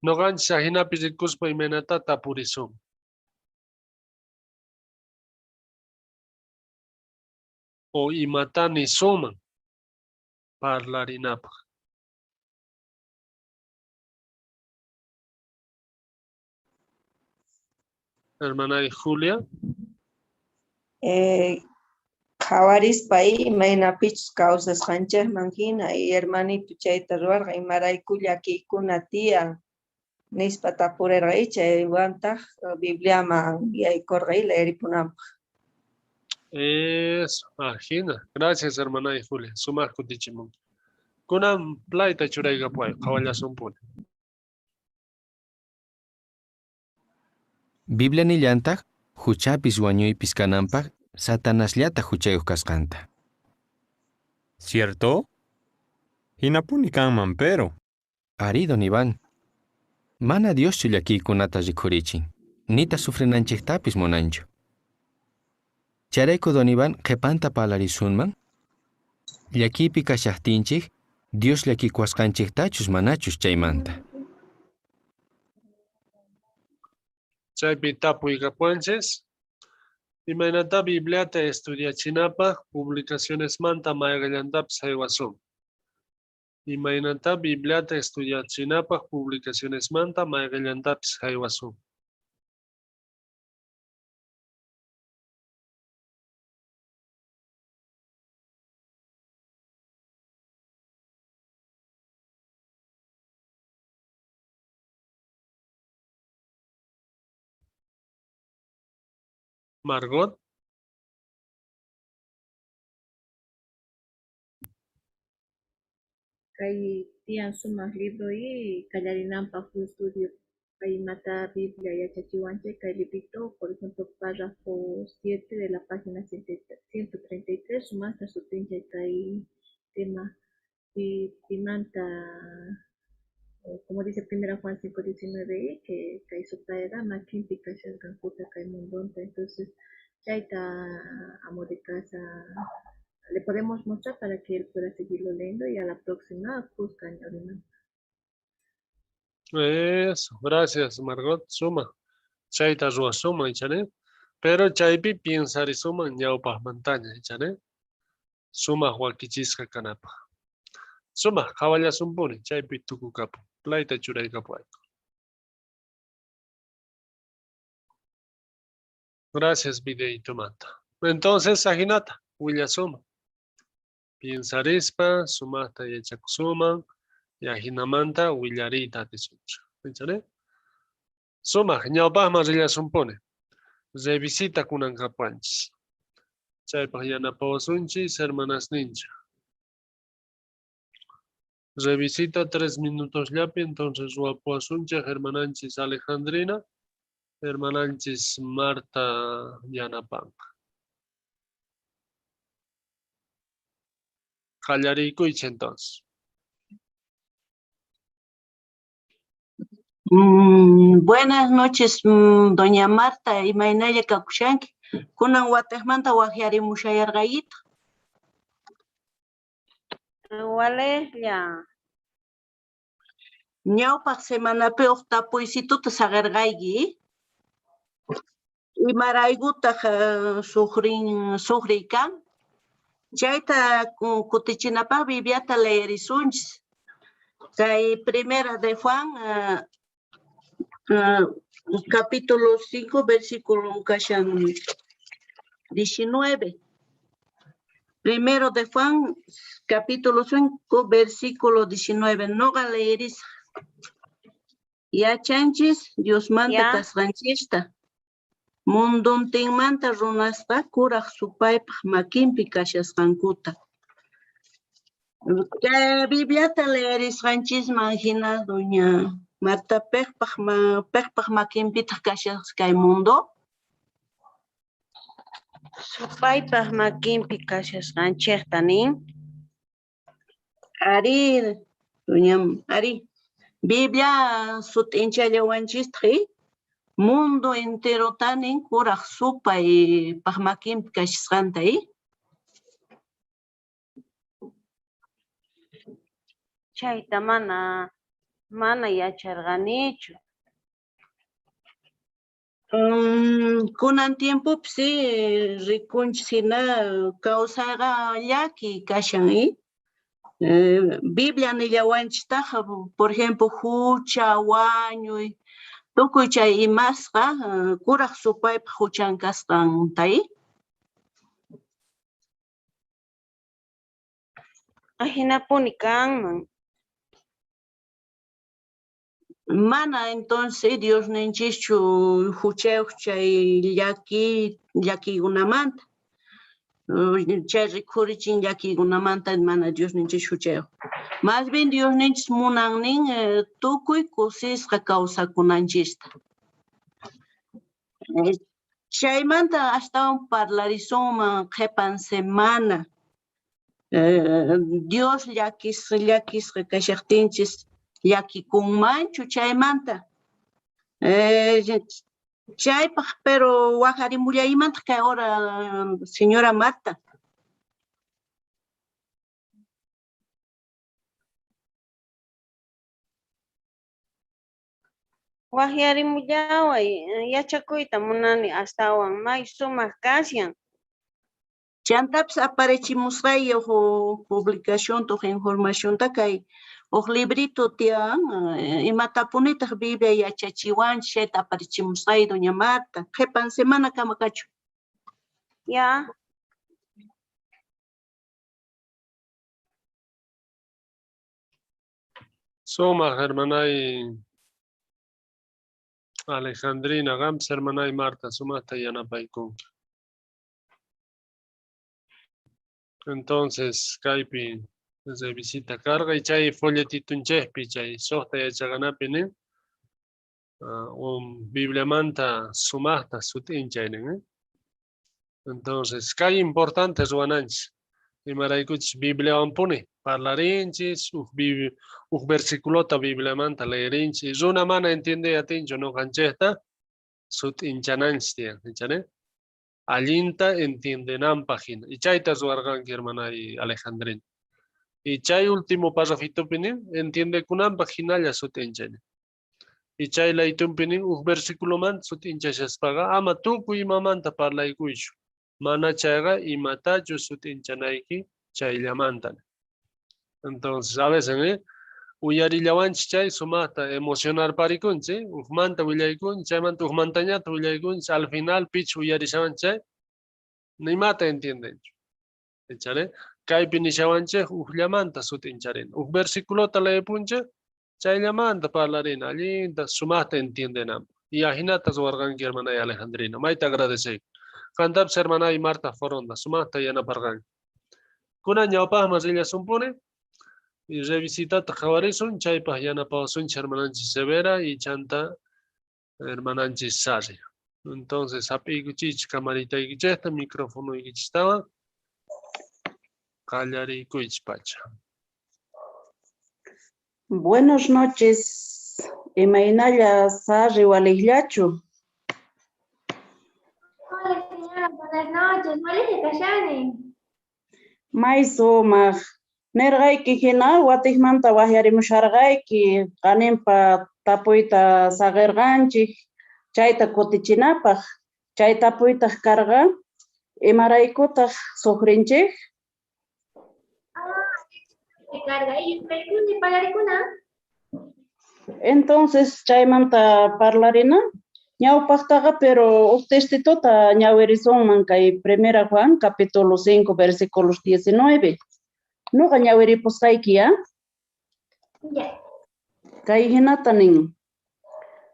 Noqanchis ajinapi rikuspa imaynatá tapurisun. O imatá nisunman parlarinapaj. Hermana Julia. Qhawarispa imaynapichus kawsasqanchejman hina y hermanito chayta ruwarqa imarayku llakiykuna tiyan nispa tapurerqa y chaywantaj Bibliaman yaykorqa y leeripunanpaj. Eso, ajina. Gracias, hermana Julia. Sumaj kutichimun. Kunan playta churaykapuway, qhawallasunpuni. Biblia nillantaj juchapis wañuypis kananpaj Satanasllataj juchayoj kasqanta. ¿Cierto? Hinapuni kanman, pero. Arí, don Iván. Mana Dioschu llakiykunata rikhurichin, nitaj sufrinanchejtapis munanchu. Chayrayku don Iván qhepanta parlarisunman? Llakiypi kashajtinchej, Dios llakikuwasqanchejtachus manachus chaymanta. Chaypi tapuykapuwanchis. Imaynatá Bibliata estudiachinapaj publicacionesmanta mayqellantapis haywasun. Imaynatá Bibliata estudiachinapaj publicacionesmanta mayqellantapis haywasun. Margot. Kay tiyan sumaq libro y qallarinanpaq huk estudio kay imata Biblia yachachiwanchik kay librito, por ejemplo, párrafo 7 de la página 133 sumaqta sutinchay kay tema pimanta, como dice primera Juan 5:19, que kay supayqa makinpi kashasqankuta kay mundonta, entonces chayta amo de casa le podemos mostrar para que él pueda seguirlo leyendo y a la próxima busca añadir. Eso, gracias Margot, suma. Chayta ruwasuma, ichane. Pero chaypi piensarisuma ñawpajmantaña, ichane. Sumaq wakichisqa kanapaj. Sumaq qhawallasumpuni, chaypi tukukapun. Playta churaykapuwayku. Gracias, videitumanta. Entonces, ajinata, willasuma. Piensarispa, sumaqta yachakusuman, y ajinamanta willariyta atisunchik. Ichane? Sumaq, ñawpajman rillasumpuni. Revisita kunankapuwanchis. Chaypaj yanapawasunchis, hermanasninchik. Revisita 3 minutos llapi, entonces ruwapuwasunchik hermananchis Alejandrina, hermananchis Marta yanapanqa. Qallarikuychik entonces. Buenas noches, doña Marta, imaynalla kakushanki? Kunan watejmanta wajyarimushayarqayita. Walejlla. Ñawpaq semanapi uj tapuysituta saqerqayki. Imaraykutaq sufriy kan? Chayta kutichinapaq Bibliata leerisunchis. Kay primera de Juan, capítulo 5, versículo kashan 19. Primero de Juan, capítulo 5, versículo 19. Noqa leerisaj. Yachanchis Diosmanta kasqanchista. Mundontinmanta runasqa kuraj supaypaj makinpi kashasqankuta. Kay Bibliata leerisqanchisman hina, doña Marta, pejpaj makinpitaq kashasqa kay mundo? Supaypaj makinpi kashasqanchejta nin. Ari, doña, ari. Biblia sut'inchallawanchistaq, mundo enterota nin kuraj supaypaj makinpi kashasqanta, Chayta mana yacharqanichu. Kunan tiempopi sí rikunchis hina kawsayqa llaki kashan, Biblia nillawanchistaq, por ejemplo, hucha, wañuy, tukuy chay imasqa kuraj supaypaj huchan kasqanta, Ajinapuni kanman. Mana entonces Diosninchischu huchayuq chay llakiykunamanta. Chay rikhurichin llakiykunamanta mana Diosninchis huchayuq. Más bien Diosninchis munannin tukuy kusisqa kawsakunanchista. Chaymanta astawan parlarisunman qhipan semana. Dios llakisqa kashaqtinchis llakikunmanchu chaymanta. Chaypaj, pero waqarimullaymantaq kay hora, señora Marta. Waqyarimullaway, yachakuyta munani astawan may sumaq kashan. Chantapis aparichimusqay uj publicación uj informacionta kay uj librito tiyan, imatapunitaq Biblia yachachiwanchis chayta aparichimusqay doña Marta. Qhipan semana kama kachu. Ya. Sumaq hermanay Alejandrina, qampis hermanay Marta, sumaqta yanapaykunki. Entonces, kaypi revisita carga y chay folletitunchejpi, chay suqta yachaqanapi nin, un Bibliamanta sumaqta sut'inchay nin, Entonces, kay importante ruwananchis, imaraykuchis Bibliawanpuni parlarinchis, uj versiculota Bibliamanta leerinchis, runa mana entiende atinchu noqanchejta, sut'inchananchis tiyan, ichane? Allinta entiendenanpaj hina. Y chayta ruwarqanki, hermanay Alejandrina. Y chay último parrafitopi nin, entiendekunanpaj hinalla sut'inchay. Y chay laytunpi nin, uj versiculomanta sut'inchashaspaqa, ama tukuy imamanta parlaykuychu. Mana chayqa imatachus sut'inchanayki chayllamanta. Entonces, a veces, uyarillawanchis chay sumaqta emocionar parikunchis, ujmanta willaykunchis, chaymanta ujmantañata willaykunchis, al final pich uyarishawanchis chay, nimata entiendenchu. Echare, kaypi nishawanchis ujllamanta sut'incharina. Uj versiculota leepunchis, chayllamanta parlarina, allinta sumaqta entiendenanpaq. Y ajinata ruwarqanki, hermanay Alejandrina. Mayta agradeceyku. Qantapis, hermanay Marta Foronda, sumaqta yanaparqanki. Kunan ñawpaqman rillasunpuni. Y revisitata qhawarisun, chaypaq yanapawasunchis hermananchis Severa y chanta hermananchis Sarri. Entonces, hap'iykuchis camaritaykichejta, microfonoykichistawan, qallariykuchis pacha. Buenas noches, imaynalla Sarri walijllachu. Hola señora, buenas noches, walij kashani. May sumaq. Nerqayki hina watiqmanta waqyarimusharqayki, qaninpa tapuyta saqirqanchik, chayta kutichinapaq. Chay tapuytaq karqa, imaraykutaq sufrinchik? Ah, karqa, parlarikuna. Entonces, chaymanta parlarina. Ñawpajtaqa pero uj textitota ñawirisunman kay Primera Juan capítulo 5 versículos 19. Noqa ñawiripusqayki ya. Ya. Kay jinata nin.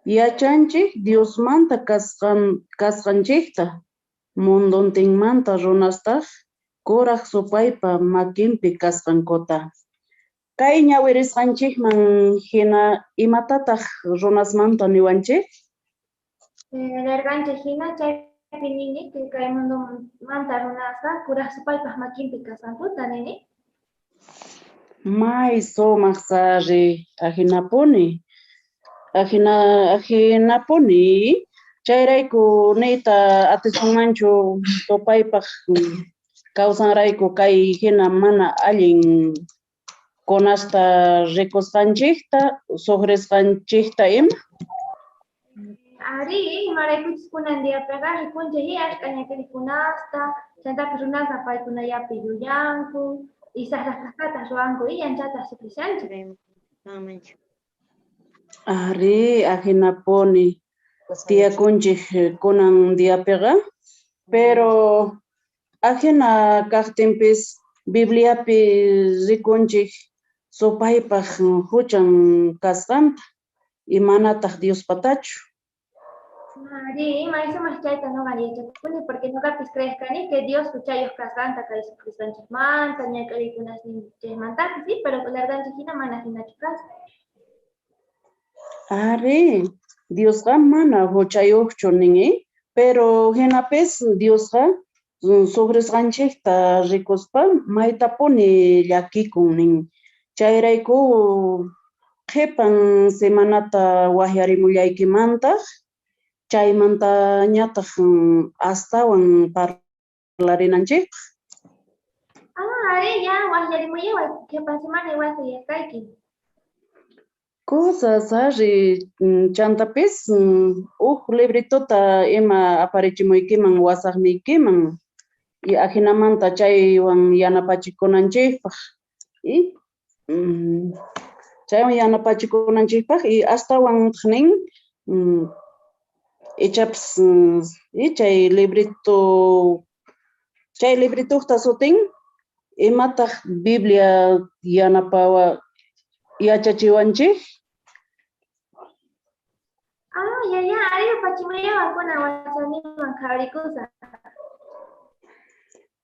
Yachanchej Diosmanta kasqan kasqanchejta, mundontinmanta runastaj Kuraj Supaypa makinpi kasqankuta. Kay ñawirisqanchejman jina imatataj runasmanta niwanchej? Nerqanchej jina chaypi nini que kay mundomanta runasqa Kuraj Supaypaj makinpi kasqankuta nini. May sumaj sari, ajinapuni. Ajina ajinapuni. Chayrayku niyta atisunmanchu supaypaj kawsanrayku kay jina mana allin kunasta rikusqanchejta, sufrisqanchejta ima. Arí, imaraykuchus kunan diapiqa rikunchej ashkha ñak'arikunasta, chantapis runasqa paykunallapi yuyanku, y sajra kajtataj ruwanku y anchata sufrishanchej. Arí, ajinapuni tiyakunchej kunan diapiqa, pero ajina kajtinpis Bibliapi rikunchej supaypaj juchan kasqanta y manataj Diospatachu. Arí, may sumaj chayta noqa yachakuni porque noqapis creej kani que Dios juchayoj kasqanta kay sufrisqanchejmanta, ñak'ariykunasninchejmantapis, sí, pero larganchej jina mana jinachu kasqa. Arí, Diosqa mana juchayojchu nin, pero jinapis Diosqa sufrisqanchejta rikuspa maytapuni llakikun nin. Chayrayku qhepan semanata wajyarimullaykimantaj, chaymantañataj astawan parlarinanchejpaj. Ah, arí, ya wajyarimuyaway, qhepan semana igual suyasqayki. Cosas ari, chantapis uj libritota ima aparichimuykiman wasajniykiman y ajinamanta chaywan yanapachikunanchejpaj y chaywan yanapachikunanchejpaj y astawantaj nin ichapis y chay librito chay libritojta sutin imataj Biblia yanapawa yachachiwanchej. Ah, ya, ya, arí, apachimuyawan kunan wasaniman qhawarikusaj.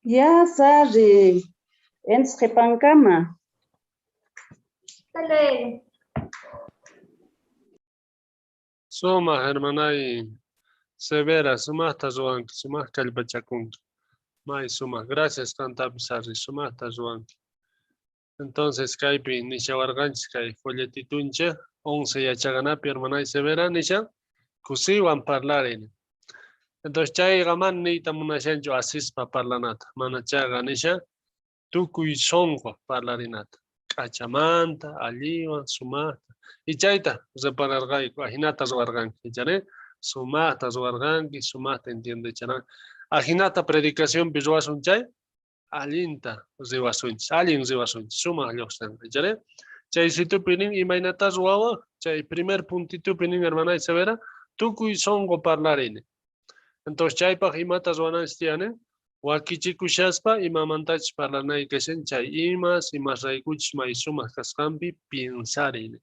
Ya, sari, entonces qhepankama. Hasta luego. Sumaj, hermanay Severa, sumajta ruwanki, sumaj kallpachakunki. May sumaj, gracias qantapis ari, sumajta ruwanki. Entonces kaypi nishawarqanchis kay folletitunchej 11 yachaqanapi hermanay Severa nishan kusiywan parlarin. Entonces chayqa mana niyta munashanchu asispa parlanata, mana chayqa nishan tukuy sonqo parlarinata, k'achamanta, alliwan, sumajta. Y chayta repararqayku, ajinata ruwarqanki, ichari? Sumajta ruwarqanki, sumajta entiendecharán. Ajinata predicacionpi ruwasun chay, allinta riwasunchis, allin riwasunchis, sumaj lluqsinqa, ichari? Chay situpi nin imaynata ruwawaj, chay primer puntitupi nin hermanay Severa, tukuy sonqo parlarini. Entonces chaypaj imata ruwananchis tiyani, wakichikushaspa imamantachus parlanay kashan chay imas, imasraykuchus may sumaj kasqanpi piensarini.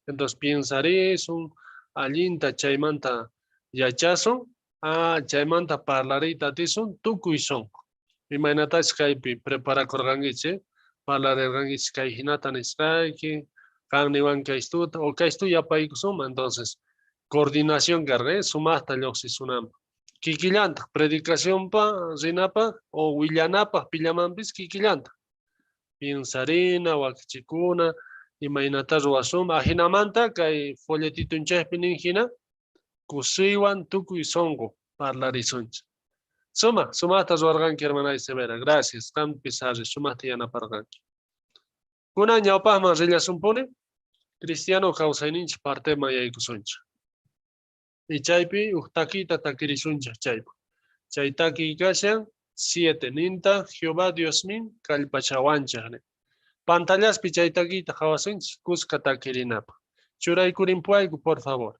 Entonces piensarisun, allinta chaymanta yachasun, chaymanta parlariyta atisun tukuy sonqo. Imaynatachus kaypi preparakurqankichik, parlarirqankichik kay jinata nisqayki, qan niwanki kaystuta, o kaystu yapaykusunman, entonces coordinación karqa, sumajta lluqsisunanpaq. Kikillantaq predicacionpa rinapaq o willanapaq pillamanpis kikillantaq. Piensarina, wakichikuna, imaynata ruwasunman, ajinamanta kay folletitunchejpi nin jina, kusiywan tukuy sonqo parlarisunchik. Sumaj, sumajta ruwarqanki hermanay Severa, gracias, qampis ari, sumajta yanaparqanki. Kunan ñawpajman rillasunpuni, cristiano kawsayninchik parteman yaykusunchik. Y chaypi uj takiyta takirisunchik chaypi. Chay takiy kashan 7 ninta Jehová Diosmin kallpachawanchik nin. Pantallaspi chay takiyta qhawasunchik kuska takirinapaq. Churaykurinpuwayku, por favor.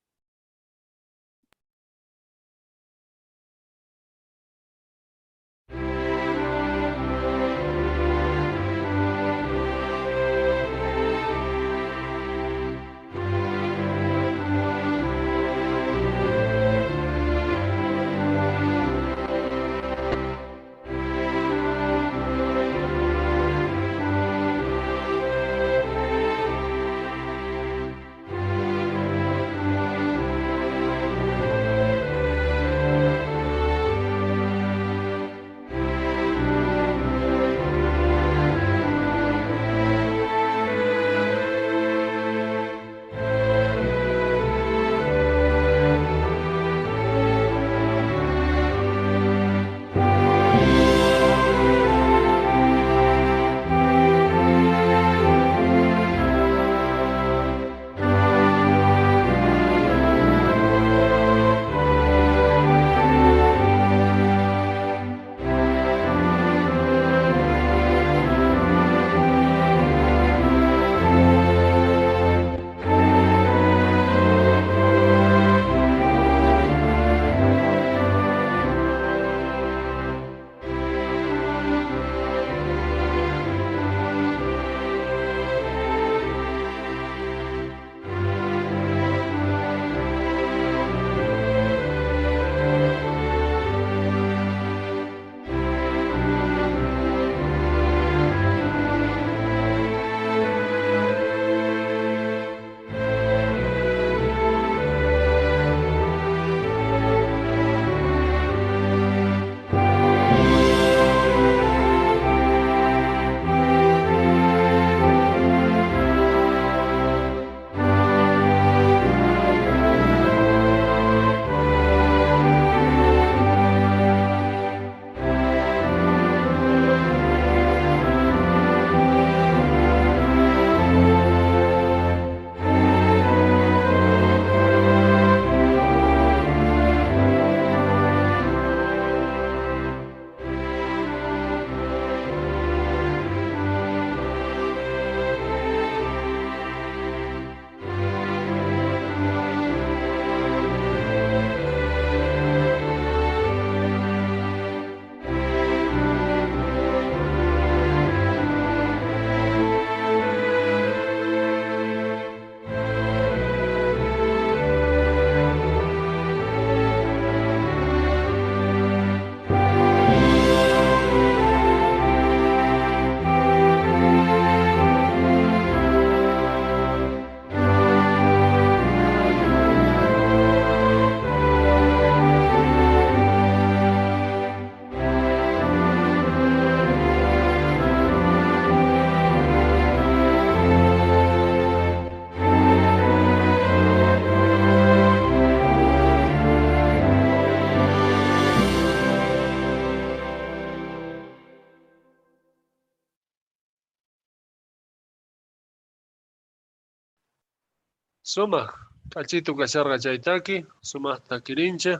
Sumaj k'achitu kasharqa chay taki, sumajta takirinchej.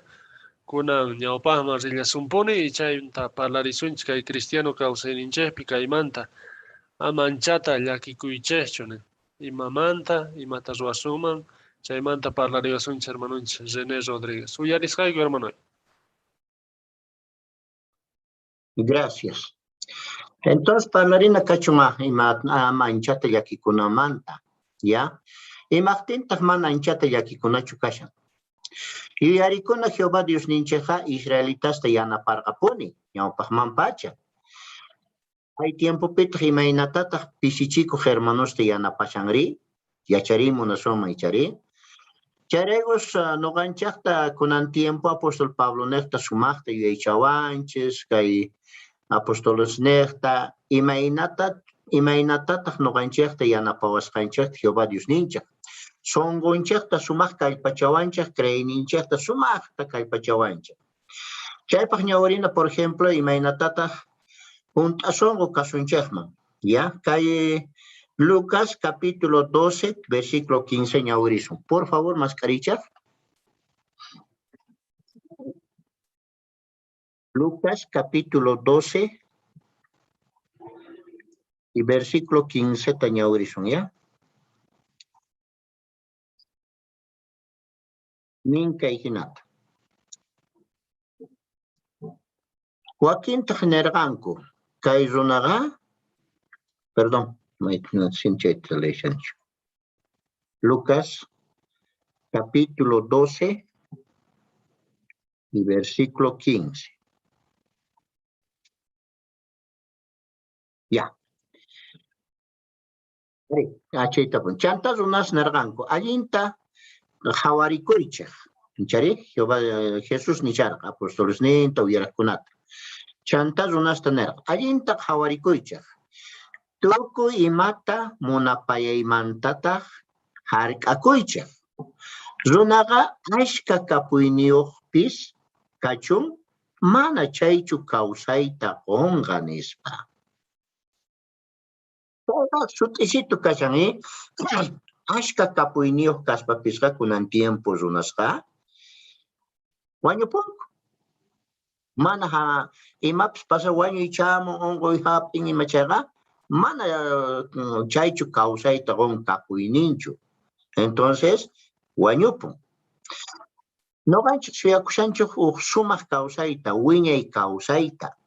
Kunan ñawpajman rillasunpuni y chayta parlarisunchik kay cristiano kawsayninchejpi kaymanta. Ama anchata llakikuychejchu, imamanta, imata ruwasunman, chaymanta parlariwasunchik hermanonchik René Rodríguez. Uyarisqayku, hermanoy. Gracias. Entonces, parlarina kachun ima ama anchata llakikunamanta, ya? Imajtintaj mana anchata llakikunachu kashan? Yuyarikuna Jehová Diosninchejqa israelitasta yanaparqapuni ñawpajmanpacha. Kay tiempopitaj imaynatataj pisichikoj hermanosta yanapashanrí? Yachariy munasunman icharí? Chayraykus noqanchejta kunan tiempo apóstol Pablonejta sumajta yuyaychawanchis, kay apostolesnejta, imaynata imaynatataj noqanchejta yanapawasqanchejta Jehová Diosninchej. Sonqonchejta sumaj kallpachawanchej, creeyninchejta sumajta kallpachawanchej. Chaypaj ñawirina, por ejemplo, imaynatataj junt'a sonqo kasunchejman. Ya, kay Lucas capítulo 12, versículo 15 ñawirisun. Por favor, mask'arichaj. Lucas capítulo 12 y versículo 15 ta ñawirisun, ya. Nin kay jinata. Wakintaj nerqanku, kay runaqa, perdón, chayta leeshanchu. Lucas capítulo 12 y versículo 15. Ya. Chayta pun. Chanta runas nerqanku, allinta qhawarikuychej. Chari, Jehová Jesús nisharqa apostolesninta uyarajkunata. Chanta runasta nerqa, allinta qhawarikuychej. Tukuy imata munapayaymantataj jark'akuychej. Runaqa ashka kapuyniyojpis kachun, mana chaychu kawsayta qonqa, nispa. Chayqa sut'isitu kashan, ashka kapuyniyoj kaspapisqa kunan tiempo runasqa wañupunku. Mana imapis pasa wañuy chamun, unquy hap'in ima chayqa, mana chaychu kawsayta qon kapuyninchu. Entonces, wañupun. Noqanchej suyakushanchej uj sumaj kawsayta, wiñay kawsayta.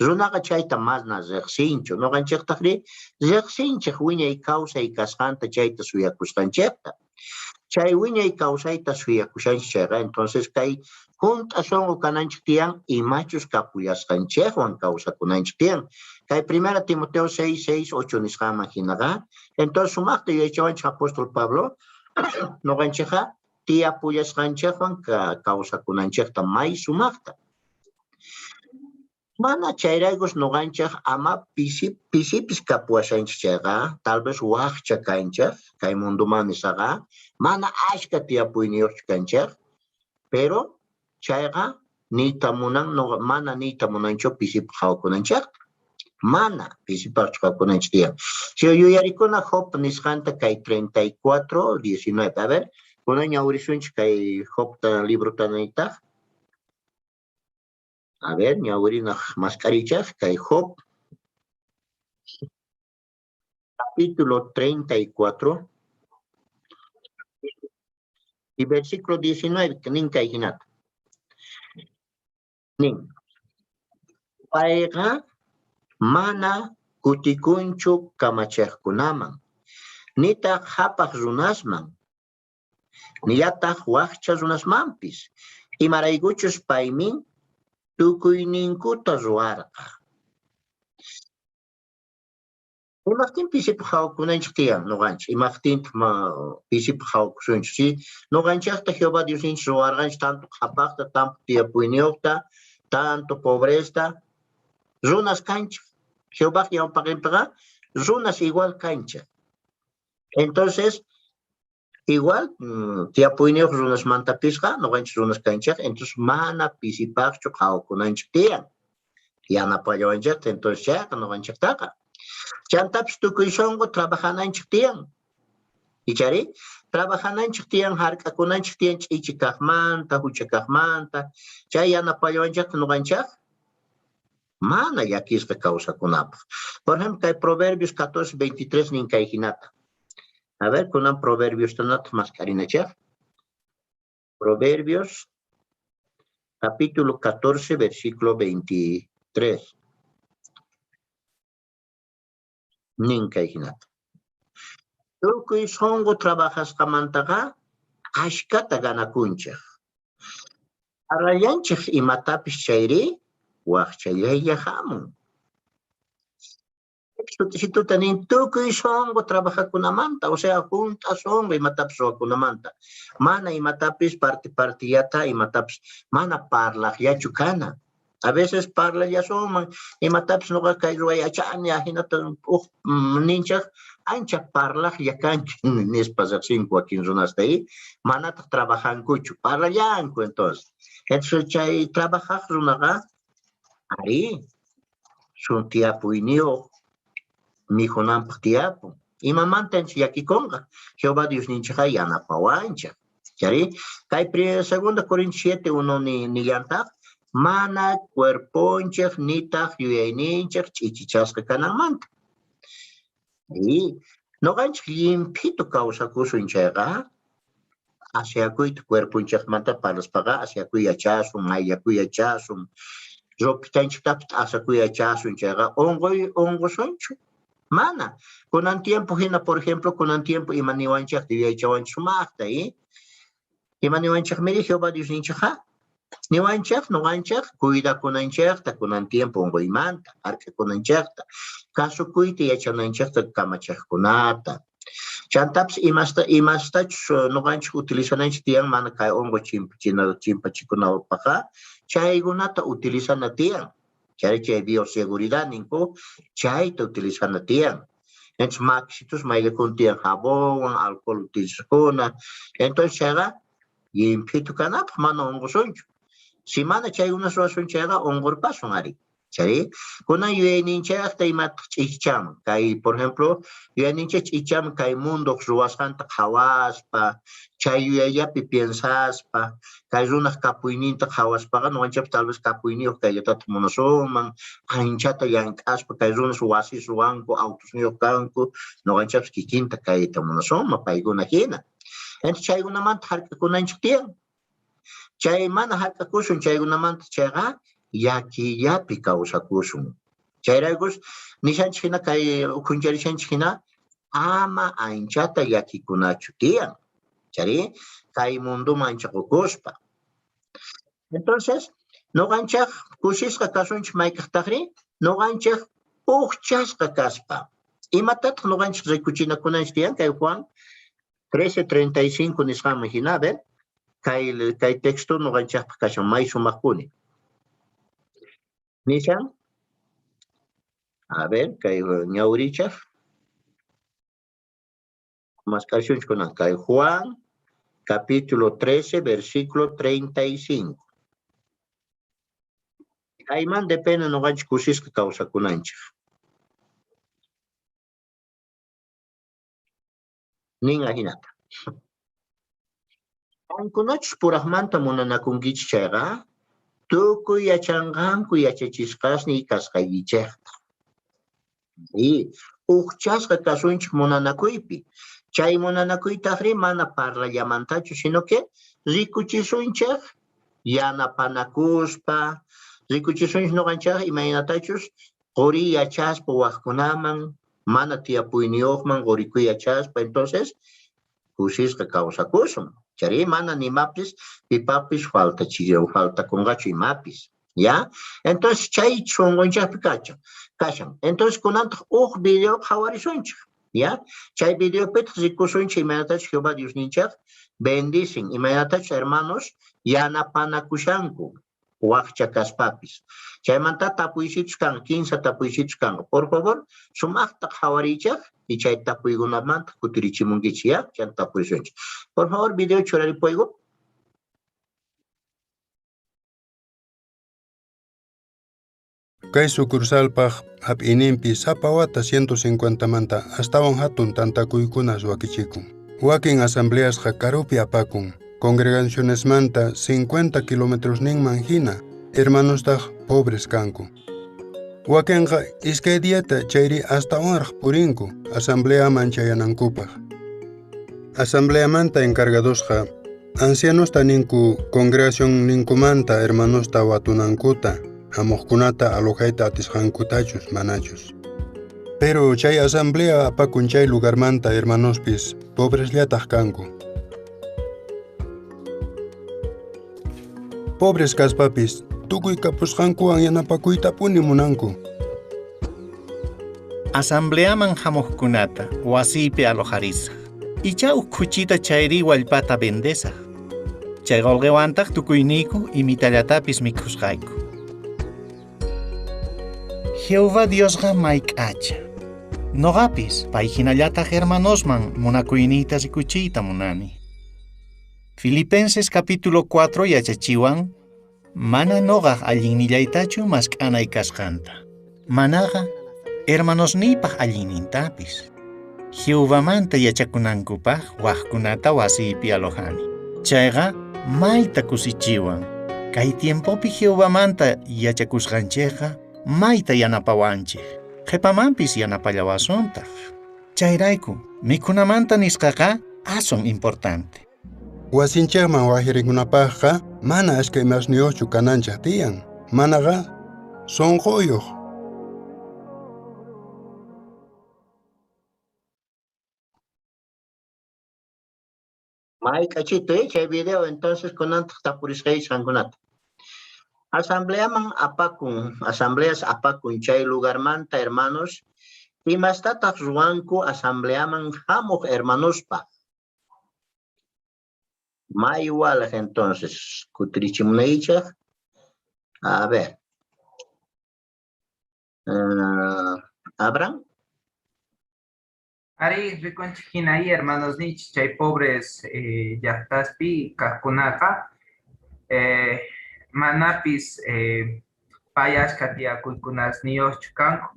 Runaqa chayta mana rejsinchu. Noqanchejtajrí rejsinchej wiñay kawsay kasqanta, chayta suyakusqanchejta. Chay wiñay kawsayta suyakushanchej chayqa, entonces kay junt'a sonqo kananchej tiyan, imachus kapullasqanchejwan kawsakunanchej tiyan. Kay 1 Timoteo 6, 6, 8 nisqanman jinaqa, entonces sumajta yuyaychawanchej apóstol Pablo, noqanchejqa tiyapullasqanchejwan kawsakunanchejta may sumajta. Mana chayraykus noqanchej ama pisipis kapuwashanchej chayqa, tal vez wajcha kanchej, kay mundoman nisqaqa, mana ashka tiyapuyniyojchu kanchej, pero chayqa niyta munan, mana niyta munanchu pisipaj qhawakunanchejta. Mana pisipajchu qhawakunanchej tiyan. Si yuyarikuna Job nisqanta kay 34, 19. A ver, kunan ñawirisunchej kay Jobta librota niytaj. A ver, ñawirinaj mask'arichaj kay Job capítulo 34 y versículo 19, nin kay jinata. Nin, payqa mana kutikunchu kamachejkunaman, nitaj qhapaj runasman, nillataj wajcha runasmanpis, imaraykuchus paymin tukuyninkuta ruwarqa. Imajtin pisipaj qhawakunanchej tiyan noqanchej? Imajtintaj pisipaj qhawakusunchej? Si noqanchejta Jehová Diosninchej ruwarqanchej tanto qhapajta, tanto tiyapuyniyojta, tanto pobresta, runas kanchej. Jehovaj ñawpaqenpiqa runas igual kanchej. Entonces, igual tiyapuyniyoj runasmantapisqa noqanchej runas kanchej, entonces mana pisipajchu qhawakunanchej tiyan. Yanapallawanchejta, entonces chayqa noqanchejtaqa. Chantapis tukuy sonqo trabajananchej tiyan. Ichari? Trabajananchej tiyan, jark'akunanchej tiyan ch'ichi kajmanta, jucha kajmanta. Chay yanapallawanchejta noqanchej mana llakisqa kawsakunapaj. Por ejemplo, kay Proverbios 14:23 nin kay jinata. A ver, kunan Proverbios tanataq mask'arinachej. Proverbios capítulo 14, versículo 23. Nin kay jinata. Tukuy sonqo trabajasqamantaqa ashkata ganakunchej. Parlallanchej imatapis chayri wajchallaylla jamun. Sut'isituta nin tukuy sonqo trabajakunamanta, o sea, junt'a sonqo imatapis ruwakunamanta. Mana imatapis parte partillata imatapis mana parlajllachu kana. A veces parlallasunman imatapis noqa kay ruway achani ajinata uj ninchej ancha parlajlla kanki nispa rejsinku wakin runasta y manataj trabajankuchu, parlallanku entonces. Entonces chay trabajaj runaqa arí sun tiyapuyniyoj mikhunanpaj tiyapun. Imamantanchik llakikonqa? Jehová Diosninchejqa yanapawanchej. Chari, kay segunda Corintios 7, 1 nillantaj, mana cuerponchej nitaj yuyayninchej ch'ichichasqa kananmanta. Y noqanchej llimphitu kawsakusun chayqa, asyakuyta cuerponchejmanta parlaspaqa asyakuy yachasun, mayllakuy yachasun, ropitanchejtapis t'asakuy yachasun chayqa, onqoy onqosunchu. Mana. Kunan tiempo jina, por ejemplo, kunan tiempo ima niwanchejta yuyaychawanchej sumajta, y ima niwanchejmiri Jehová Diosninchejqa? Niwanchej, noqanchej cuidakunanchejta kunan tiempo onqoymanta, hark'akunanchejta, kasukuyta yachananchejta kamachejkunata. Chantapis imasta imastachus noqanchej utilizananchej tiyan mana kay onqoy chimpachikunapajqa, chaykunata utilizana tiyan. Chay chay bioseguridad ninku, chayta utilizana tiyan. Entonces maksitus mayllakuna tiyan jabonwan, alcohol utilizakuna. Entonces chayqa llimphitu kanapaj mana onqosunchu. Si mana chaykuna ruwasun chayqa onqorpasun ari. Chay kunan yuyayninchejta imataq ch'ichichanman. Kay, por ejemplo, yuyayninchej ch'ichanman kay mundoj ruwasqanta qhawaspa, chay yuyayllapi piensaspa, kay runaj kapuyninta qhawaspaqa noqanchejpis tal vez kapuyniyoj kayllatataq munasunman, anchata llank'aspa kay runas wasis ruwanku, autosniyoj kanku, noqanchejpis kikinta kayta munasunman paykuna jina. Entonces chaykunamanta jark'akunanchej tiyan. Chay mana jark'akusun chaykunamanta chayqa llakillapi kawsakusun. Chayraykus nishanchej jina kay ukhuncharishanchej jina ama anchata llakikunachu tiyan. Chari kay mundoman ancha qokuspa. Entonces, noqanchej kusisqa kasunchej mayk'ajtajri? Noqanchej ujchasqa kaspa. Imatataj noqanchej rikuchinakunanchej tiyan kay Juan 13:35 nisqanman jina? A ver, kay, kay texto noqanchejpaj kashan may sumajpuni. Nishan, a ver, kay ñawrichaj. Mask'ashunchej kunan kay Juan capítulo 13, versículo 35. Kayman depende noqanchej kusisqa kawsakunanchej. Nin ajinata. Qankunachus purajmanta munanakunkichej chayqa, tukuy yachanqanku yachachisqasniy kasqaykichejta. Y ujchasqa kasunchej munanakuypi. Chay munanakuytajrí mana parlallamantachu, sino que rikuchisunchej yanapanakuspa, rikuchisunchej noqanchej imaynatachus qori yachaspa wajkunaman, mana tiyapuyniyojman qorikuy yachaspa, entonces kusisqa kawsakusun. Chayrí mana nimapis pipapis faltakunqachu imapis. ¿Ya? Entonces chay sonqonchejpi kashan. Entonces kunantaj uj video qhawarisunchej. ¿Ya? Chay videopitaj rikusunchej imaynatachus Jehová Diosninchej bendicen, imaynatachus hermanos yanapanakushanku wajcha kaspapis. Chaymanta tapuysichus kanqa, kinsa tapuysichus kanqa. Por favor, sumajta qhawariychej y chay tapuykunamanta kutirichimunkichej, ¿ya? Chanta tapurisunchej. Por favor, video churaripuyku. Kay sucursalpaj jap'iyninpi sapa wata 150manta astawan jatun tantakuykunas wakichikun. Wakin asambleasqa karupi apakun, congregacionesmanta 50 kilometrosninman jina, hermanostaj pobres kanku. Wakenqa iskay diata chayri astawanraj purinku asambleaman chayanankupaj. Asambleamanta encargadosqa ancianosta ninku congregación ninkumanta hermanosta watunankuta, jamojkunata alojayta atisqankutachus manachus. Pero chay asamblea apakun chay lugarmanta hermanospis pobresllataj kanku. Pobres kaspapis tukuy kapusqankuwan yanapakuytapuni munanku. Asambleaman jamojkunata wasiypi alojarisaj. Icha uj khuchita chayri wallpata vendesaj. Chay qolqewantaj tukuyniyku imitallatapis mikhusqayku. Jehová Diosqa may k'acha. Noqapis pay hinallataj hermanosman munakuyniyta rikuchiyta munani. Filipenses capítulo 4 yachachiwan mana noqaj allinnillaytachu mask'anay kasqanta. Manaqa hermanosniypaj allinnintapis. Jehovamanta yachakunankupaj wajkunata wasiypi alojani. Chayqa mayta kusichiwan. Kay tiempopi Jehovamanta yachakusqanchejqa mayta yanapawanchej. Qhepamanpis yanapallawasuntaq. Chayrayku mikhunamanta nisqaqa aswan importante. Wasinchejman wajirikunapajqa mana ashka imasniyojchu kananchej tiyan, manaqa sonqoyoj. May k'achito, chay video entonces kunantaj tapurisqaychis qankunata. Asambleaman apakun, asambleas apakun chay lugarmanta hermanos, imastataq ruwanku asambleaman hamuq hermanospaj. May walej entonces, kutirichimunaychej. A ver. Abraham. Ari, rikunchik hina ahí, hermanos ninchik, chay pobres llaqtaspi kaqkunaqa, manapis pay ashka tiyakuykunasniyuqchu kanku,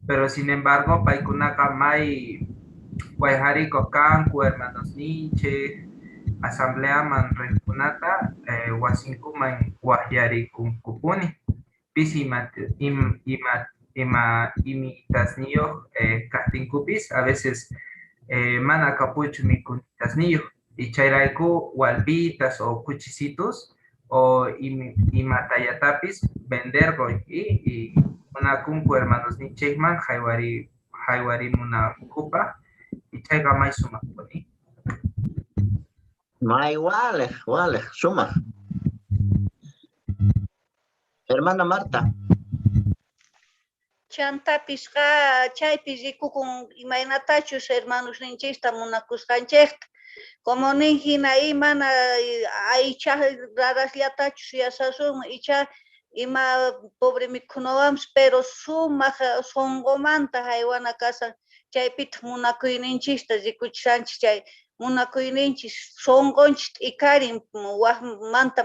pero sin embargo paykunaqa may wayjarikuq kanku hermanos ninchik, asambleaman riqkunata wasinkuman waqyarikunkupuni, pisi ima imitasniyuq kaqtinkupis, a veces mana kapuchu mikunitasniyuq, y chayrayku walpitas o kuchisitos o imatayatapis venderqoy y munakunku hermanos ninchikman haywarimunankupaq, y chayqa may sumaqpuni. May walej, walej, sumaq. Hermana Marta. Chantapisqa chaypi rikukun imaynatachus hermanos ninchikta munakusqanchikta. Como nin hina mana aycha rarasllatachu suyasasunman, icha ima pobre mikhunawanpis, pero sumaq sunqumanta haywana kasan, chaypitaq munakuyninchikta rikuchishanchik, chay munakuyninchik sunqunchik t'ikarin wajmanta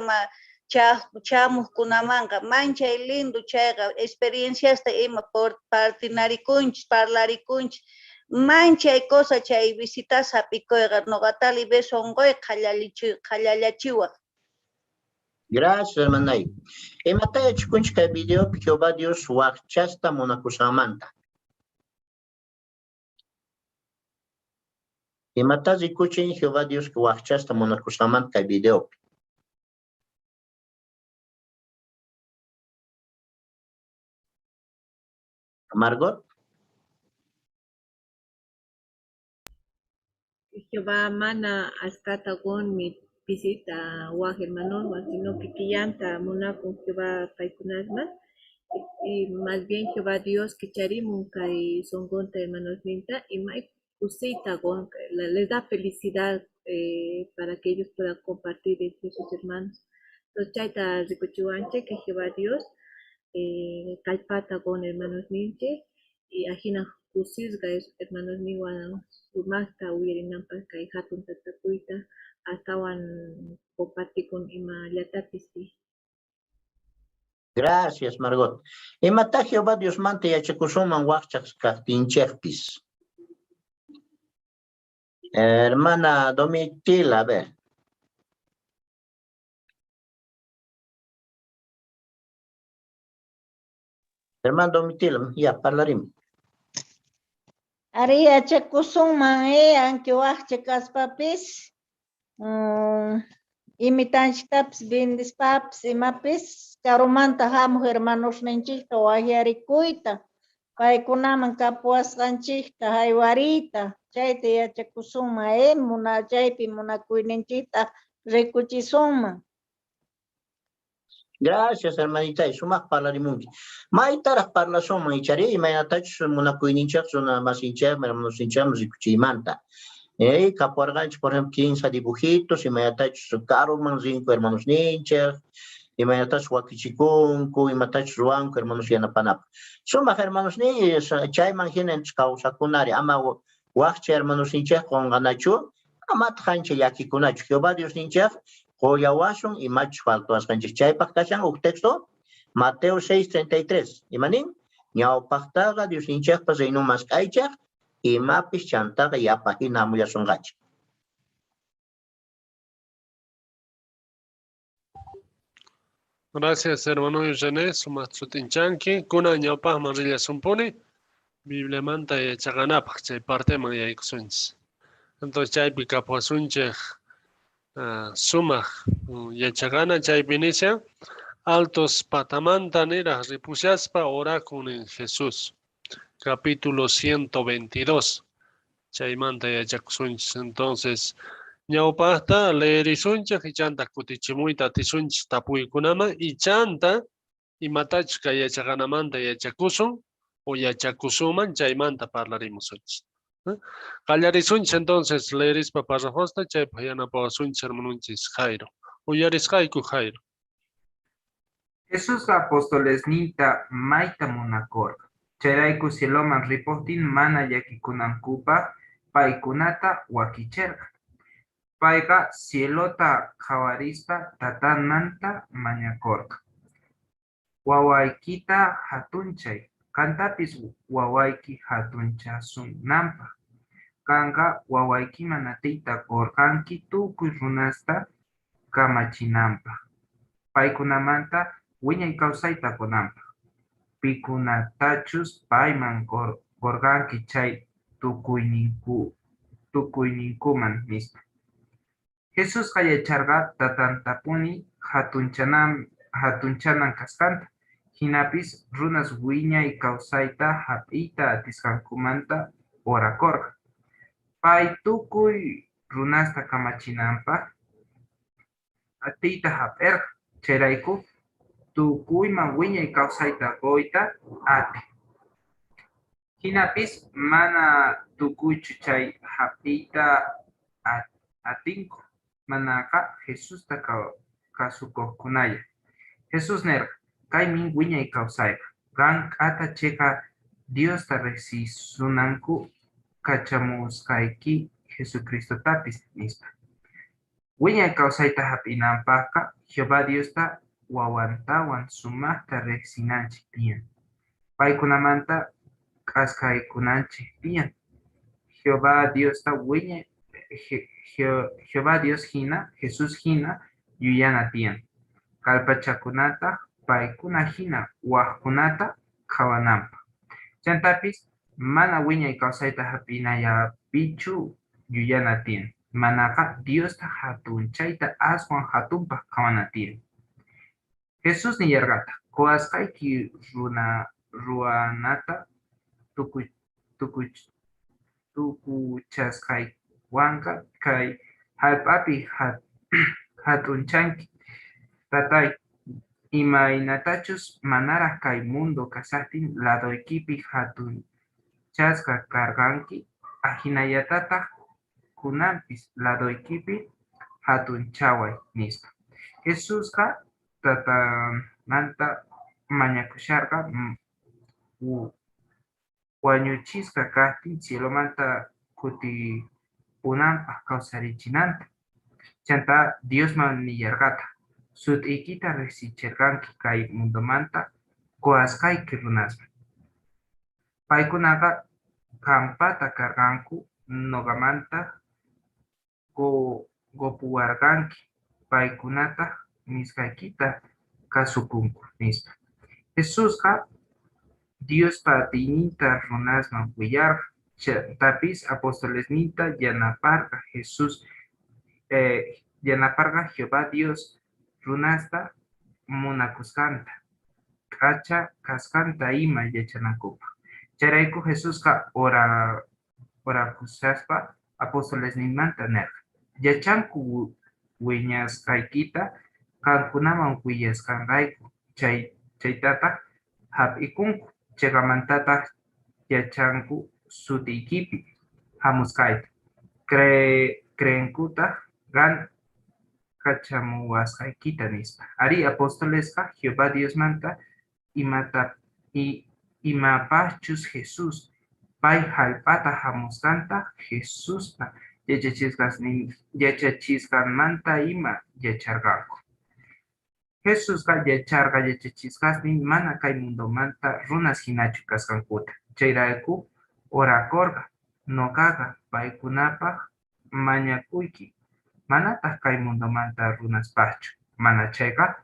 chamuqkunamanqa, manchay lindo chayqa experienciasta ima partinarikunchik, parlarikunchik, manchay cosa chay visitas hap'ikuyqa, noqatali ve sunquy qhallallachiwaq. Gracias, hermanay. Imata yachakunchik kay videopi Jehová Dios wajchasta munakusqanmanta? Imata rikuchin Jehová Dios wajchasta munakusqanmanta kay videopi? Margot. Jehová mana ashkata qunmi pisita waj hermanoswan, sino kikillanta munakun Jehová paykunasman, y más bien Jehová Dios kicharimun kay sunqunta hermanosninta y may kusiyta qun, les da felicidad para que ellos puedan compartir entre sus hermanos. Entonces chayta rikuchiwanchik que Jehová Dios kallpata qun hermanosninchik y ajina kusisqa hermanosninwan sumaqta uyarinanpaq kay hatun tantakuyta astawan compartikun imallatapis. Gracias, Margot. Imata Jehová Diosmanta yachakusunman wajchaq kaqtinchikpis? Hermana Domitila, a ver. Hermana Domitila, ya parlarim. Arí yachakusunman, anki wajcha kaspapis, imitanchiktapis vendispapis imapis karumanta jamuj hermanosninchikta wajyarikuyta, paykunaman kapuwasqanchikta jaywariyta, chayta yachakusunman, chaypi munakuyninchikta rikuchisunman. Gracias, hermanita. Sumaq parlarimunki. Maytaraq parlasunman ichari imaynatachus munakuyninchik runa masinchikman, hermanosninchikman rikuchiymanta. Kapuwarqanchik, por ejemplo, 15 dibujitos, imaynatachus karuman rinku hermanosninchik, imaynatachus wakichikunku, imatachus ruwanku hermanos yanapanapaq. Sumaq hermanosniy, chayman hina kawsakunari, ama wajcha hermanosninchik qunqanachu, amataq ancha llakikunachu. Jehová Diosninchik qollawasun imachus faltawasqanchik. Chaypaq kashan huk texto, Mateo 6:33. Imanin? Ñawpaqtaqa Diosninchikpa reinon mask'aychik, imapis chantaqa yapa hina hamullasunqachik. Gracias, hermano René, sumaq sut'inchanki. Kunan ñawpaqman rillasunpuni, Bibliamanta yachaqanapaq chay parteman yaykusunchis. Entonces chaypi kapuwasunchik sumaq yachaqana chaypi nishan altos patamanta niraj ripushaspa orakun nin Jesús. Capítulo 122. Chaymanta yachakusunchis. Entonces, ñawpaqta leerisunchik ichanta kutichimuyta atisunchis tapuykunaman ichanta imatachus kay yachaqanamanta yachakusun o yachakusunman chaymanta parlarimusunchis. Qallarisunchis entonces leerispa párrafosta chaypaq yanapawasunchis hermanunchis Jairo. Uyarisqayku Jairo. Jesusqa apostolesninta mayta munakorqa. Chayrayku cieloman ripojtin mana llakikunankupaj paykunata wakicherqa. Payqa cielota qhawarispa tatanmanta mañakorqa. Wawaykita jatunchay, qantapis wawayki jatunchasunanpaj. Qanqa wawaykiman atiyta qorqanki tukuy runasta kamachinanpaj, paykunamanta wiñay kawsayta qonanpaj. Pikunatachus payman qorqanki chay tukuyninkuman nispa. Jesusqa yacharqa tatantapuni jatunchanan kasqanta, jinapis runas wiñay kawsayta jap'iyta atisqankumanta orakorqa. Pay tukuy runasta kamachinanpaj atiyta jap'erqa, chayrayku tukuyman wiñay kawsayta qoyta atin. Jinapis mana tukuychu chay jap'iyta atinku, manaqa Jesusta kasukojkunalla. Jesús nerqa, kaymin wiñay kawsayqa, qan k'ata cheqa Diosta rejsisunanku kachamusqayki Jesucristotapis, nispa. Wiñay kawsayta jap'inanpajqa Jehová Diosta wawantawan sumajta rejsinanchej tiyan. Paykunamanta k'askaykunanchej tiyan. Jehová Diosta wiñay Jehová Dios jina, Jesús jina yuyana tiyan. Kallpachakunataj paykuna jina wajkunata qhawananpaj. Chantapis mana wiñay kawsayta jap'inallapichu yuyana tiyan. Manaqa Diosta jatunchayta aswan jatunpaj qhawana tiyan. Jesús nillarqataj, qowasqayki ruwanata tukuchasqaywanqa kay jallp'api jatunchanki. Tatay, imaynatachus manaraj kay mundo kashajtin ladoykipi jatunchasqa karqanki, ajinallatataj kunanpis ladoykipi jatunchaway, nispa. Jesusqa tatanmanta mañakusharqa wañuchisqa kajtin cielomanta kutipunanpaj kawsarichinanta. Chantá Diosman nillarqataj, sut'iykita rejsicherqanki kay mundomanta qowasqayki runasman. Paykunaqa qanpata karqanku, noqamanta Qopuwarqanki, paykunataj nisqaykita kasukunku, nispa. Jesusqa Diospa atiyninta runasman willarqa. Chantapis apostolesninta yanaparqa Jesús yanaparqa Jehová Dios runasta munakusqanta, k'acha kasqanta ima yachanankupaj. Chayrayku Jesusqa orakushaspa apostolesninmanta nerqa, Yachanku wiñasqaykita qankunaman willasqanrayku, chaytataj jap'ikunku, cheqamantataj yachanku sutiykipi jamusqayta, creenkutaj qan kachamuwasqaykita, nispa. Arí, apostolesqa Jehová Diosmanta imapajchus Jesús pay jallp'ata jamusqanta, Jesuspa yachachisqanmanta ima yacharqanku. Jesusqa yacharqa yachachisqasnin mana kay mundomanta runas jinachu kasqankuta. Chayrayku orakorqa, Noqaqa paykunapaj mañakuyki, manataj kay mundomanta runaspajchu, manachayqa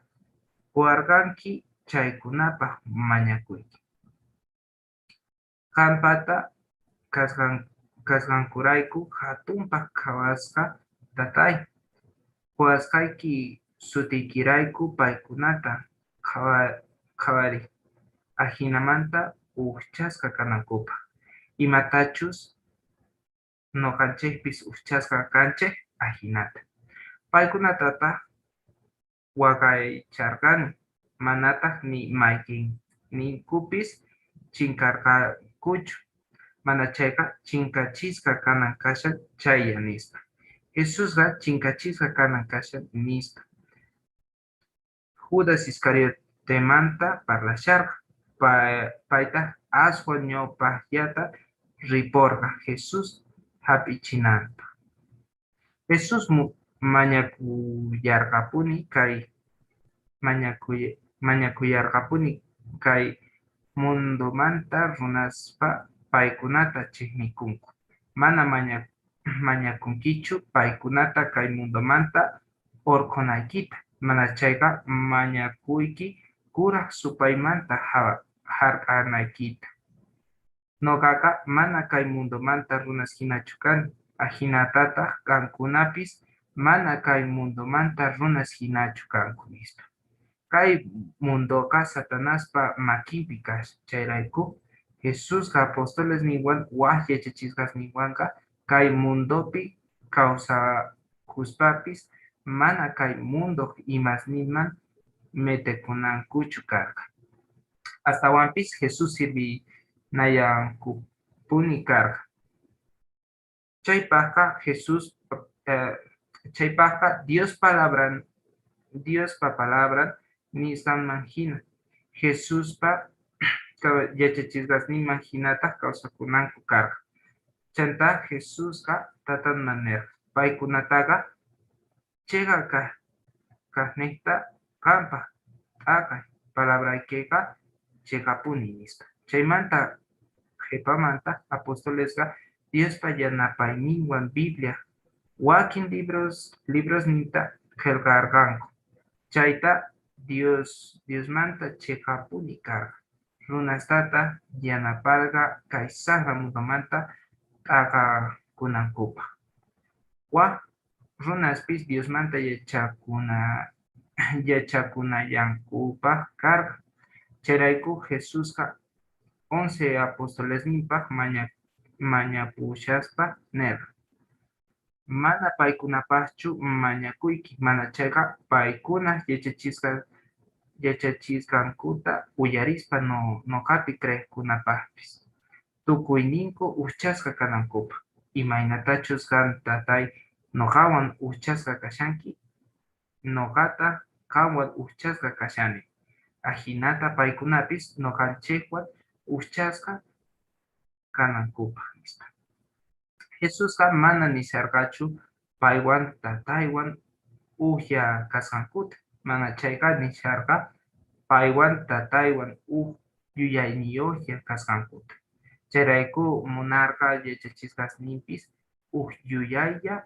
qowarqanki chaykunapaj mañakuyki. Qanpata kasqankurayku jatunpaj qhawasqa Tatay, qowasqayki sutiykirayku paykunata qhawariy, ajinamanta ujchasqa kanankupaj, imatachus noqanchejpis ujchasqa kanchej, ajinata. Paykunatataj waqaycharqani, manataj ni mayqenninkupis chinkarqankuchu, manachayqa chinkachisqa kanan kashan chaylla, nispa. Jesusqa chinkachisqa kanan kashan nispa, Judas Iscariotemanta parlasharqa, paytaj aswan ñaupajllata riporqa Jesús jap'ichinanpaj. Jesús mañakullarqapuni kay mundomanta runasqa paykunata chejnikunku. Mana mañakuykichu paykunata kay mundomanta orqhonaykita, manachayqa mañakuyki Kuraj Supaymanta jark'anaykita. Noqaqa mana kay mundomanta runas jinachu kani, ajinatataj qankunapis mana kay mundomanta runas jinachu kanku, nispa. Kay mundoqa Satanaspa makinpi kashan. Chayrayku Jesusqa apostolesninwan waj yachachisqasninwanqa kay mundopi kausakuspapis mana kay mundoj imasninman metekunankuchu karqa. Astawanpis Jesús sirvinallankupuni karqa. Chaypajqa Diospa palabran nisqanman jina, Jesuspa yachachisqasninman jinataj kausakunanku karqa. Chantá Jesusqa Tatanman nerqa, Paykunataqa cheqa kajnejta qanpaj t'aqay, palabraykeqa cheqapuni, nispa. Chaymanta qhepamantaj apostolesqa Diospa yanapayninwan Bibliaj wakin librosninta qhelqarqanku. Chayta Diosmanta cheqapuni karqa, runastataj yanaparqa kay sajra mundomanta t'aqakunankupaj. Waj runaspis Diosmanta yachakunallankupaj karqa. Chayrayku Jesusqa 11 apostolesninpaj mañapushaspa nerqa, Mana paykunapajchu mañakuyki, manachayqa paykunaj yachachisqankuta uyarispa noqapi creejkunapajpis, tukuyninku ujchasqa kanankupaj, imaynatachus qan, Tatay, noqawan ujchasqa kashanki, noqataj qanwan ujchasqa kashani. Ajinata paykunapis noqanchejwan ujchasqa kanankupaj, nispa. Jesusqa mana nisharqachu paywan Tataywan ujlla kasqankuta, manachayqa nisharqa paywan Tataywan uj yuyayniyojlla kasqankuta. Chayrayku munarqa yachachisqasninpis uj yuyaylla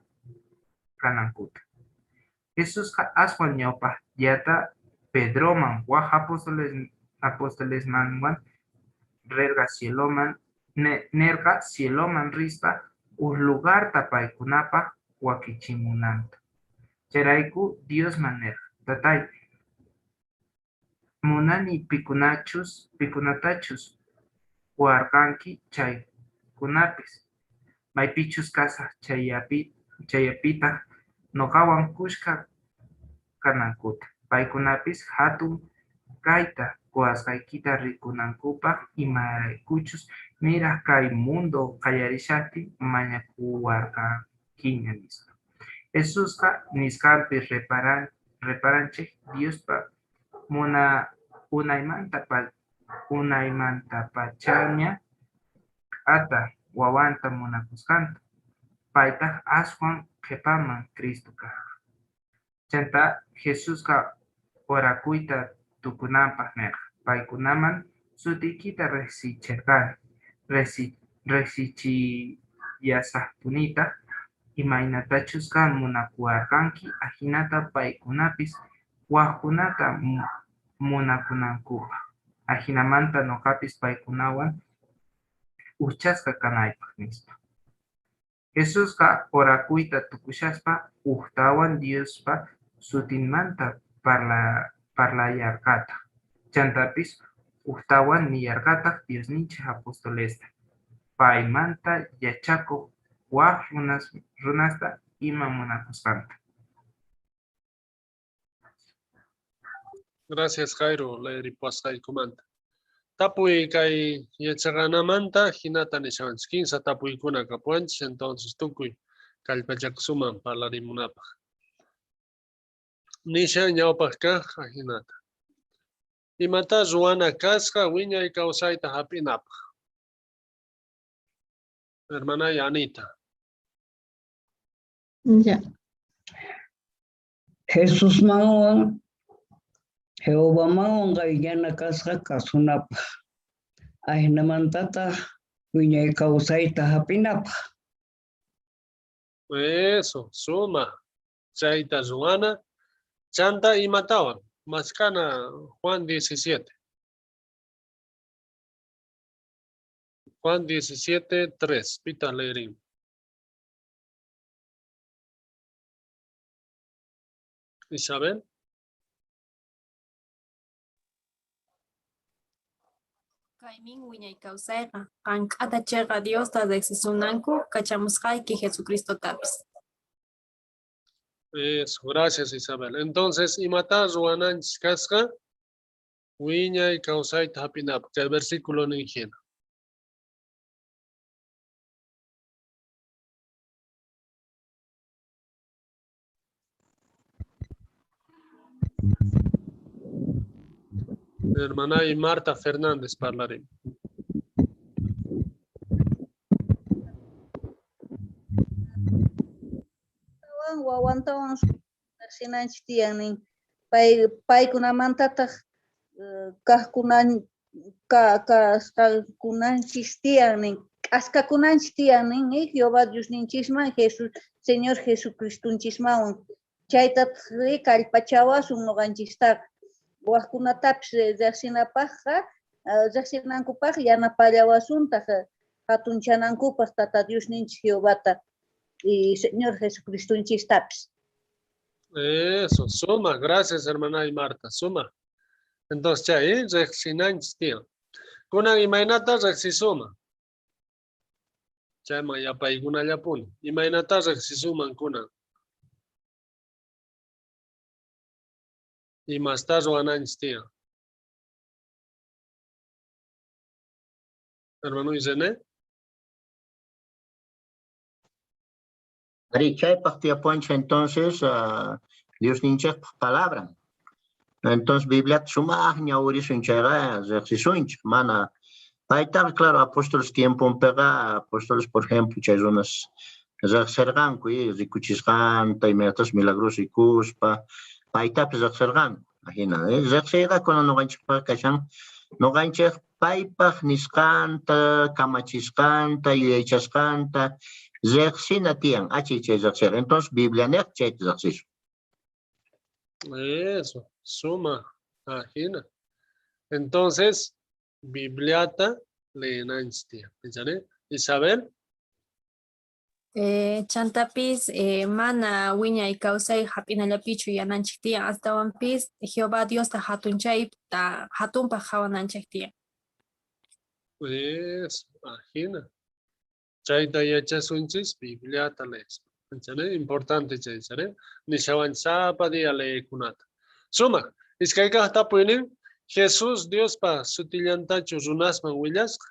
kanankuta. Jesusqa aswan ñawpajllata Pedroman waj apostolesmanwan rerqa cieloman nerqa cieloman rispa uj lugarta paykunapaj wakichimunanta. Chayrayku Diosman nerqa: Tatay, munani pikunatachus qowarqanki chaykunapis, maypichus kasaj chayllapitaj noqawan khuska kanankuta, paykunapis jatun kayta qowasqaykita rikunankupaj, imaraykuchus niraj kay mundo qallarishajtin mañakuwarqankiña, nispa. Jesusqa nisqanpi reparanchej Diospa unaymantapachaña k'ata wawanta munakusqanta, paytaj aswan qhepaman Cristo karqa. Chantá Jesusqa orakuyta tukunanpaj nerqa: Paykunaman sutiykita rejsicherqani, rejsichillasajpunitaj, imaynatachus qan munakuwarqanki, ajinata paykunapis wajkunata munakunankupaj. Ajinamanta noqapis paykunawan ujchasqa kanaypaj, nispa. Jesusqa orakuyta tukushaspa, ujtawan Diospa sutinmanta parlallarqataj. Chantapis ujtawan nillarqataj Diosninchej apostolesta, paymanta yachakoj waj runasta ima munakusqanta. Gracias, Jairo, leeripuwasqaykumanta. Tapuy kay yachaqanamanta jinata nishawanchis. Kinsa tapuykuna kapuwanchis, entonces tukuy kallpachakusuman parlarimunapaj. Nishan ñawpaj kaj ajinata. Imatá ruwana kasqa wiñay kawsayta jap'inapaj? Hermanay Anita. Ya. Jesusmanwan Jehovamanwan qayllana kasqa kasunapaj. Ajinamantataj wiñay kawsayta jap'inapaj. Eso, suma. Chayta ruwana. Chanta imatawan? Mask'ana Juan 17. Juan 17, 3. Pita leerin. Isabel. Kaymin wiñay kawsayqa, qan k'ata cheqa Diosta rejsisunanku, kachamusqayki Jesucristotapis. Eso, gracias Isabel. Entonces, imatá ruwananchis kasqa? Wiñay kawsayta jap'inapaj. Chay versículo nin jina. Hermana y Marta Fernández parlarim. Wawantawan rejsinanchis tiyan nin. Pay, paykunamantataj kajkunan kasqakunanchis tiyan nin. K'askakunanchis tiyan nin, Jehová Diosninchisman, Jesús, Señor Jesucristonchismanwan. Chaytataq kallpachawasun noqanchistaqa. Wajkunatapis rejsinapajqa, rejsinankupaj yanapallawasuntaq jatunchanankupaj Tata Diosninchis Jehovata y Señor Jesucristonchistapis. Eso, suma. Gracias, hermana y Marta. Suma. Entonces, chay, rejsinanchis tiyan. Kunan imaynata rejsisuma. Chayman yapaykunallapuni. Imaynata rejsisuman kunan. Imasta ruwananchis tiyan. Hermano Irene. Ari, chaypaj tiyapuwanchis entonces Diosninchejpaj palabran. Entonces Bibliata sumaj ñawirisun chayqa rejsisunchej, mana paytaqa, claro, apóstoles tiemponpiqa, apóstoles, por ejemplo, chay runas rejserqanku, rikuchisqanta, imaynatas milagros rikuspa, paytapis rejserqanku. Ajina, rejsiyqa kunan noqanchejpaj kashan, noqanchej paypaj nisqanta, kamachisqanta, yuyaychasqanta, Rejsina tiyan, achiy chay rejseyqa. Entonces Biblianejta chayta rejsisun. Eso, suma, ajina. Entonces, Bibliata leenanchis tiyan. Pensaré. Isabel. Chantapis mana wiñay kawsay jap'inallapichu yuyananchej tiyan, astawanpis Jehová Diosta jatunchayta jatunpaj qhawananchej tiyan. Eso, ajina. Chayta yachasunchis Bibliata leespa. Anchane importante chay, ¿sale? Nishawan sapa día leekunata. Sumaj, iskay kaj tapuynin, Jesús Diospa sutillantachu runasman willasqa?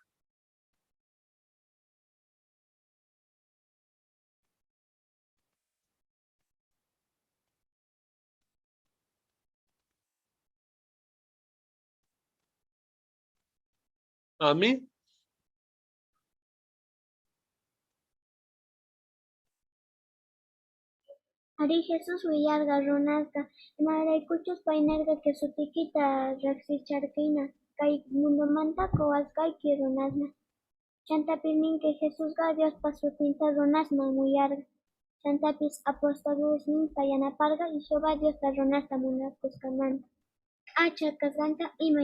A mí? Arí, Jesús willarqa runasqa, imaraykuchus pay nerqa que sutiykita rejsicharqina kay mundomanta qowasqayki runasman. Chantapis nin que Jesusqa Diospa sutinta runasman willarqa. Chantapis apostolesninta yanaparqa y Jehová Diosta runasta munakusqanmanta, k'acha kasqanta ima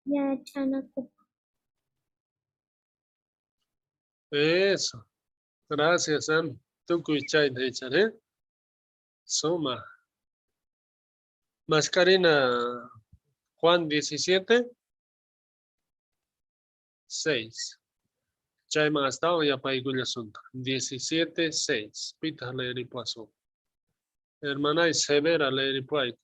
yach'anankupaj. Eso. Gracias, Sam. Tukuy chayta icharé. Suma. Mascarina Juan 17, 6. Chayman astawan yapaykullasunta. 17, 6. Pitaq leeripuwasun. Hermanay Severa leeripuwayku.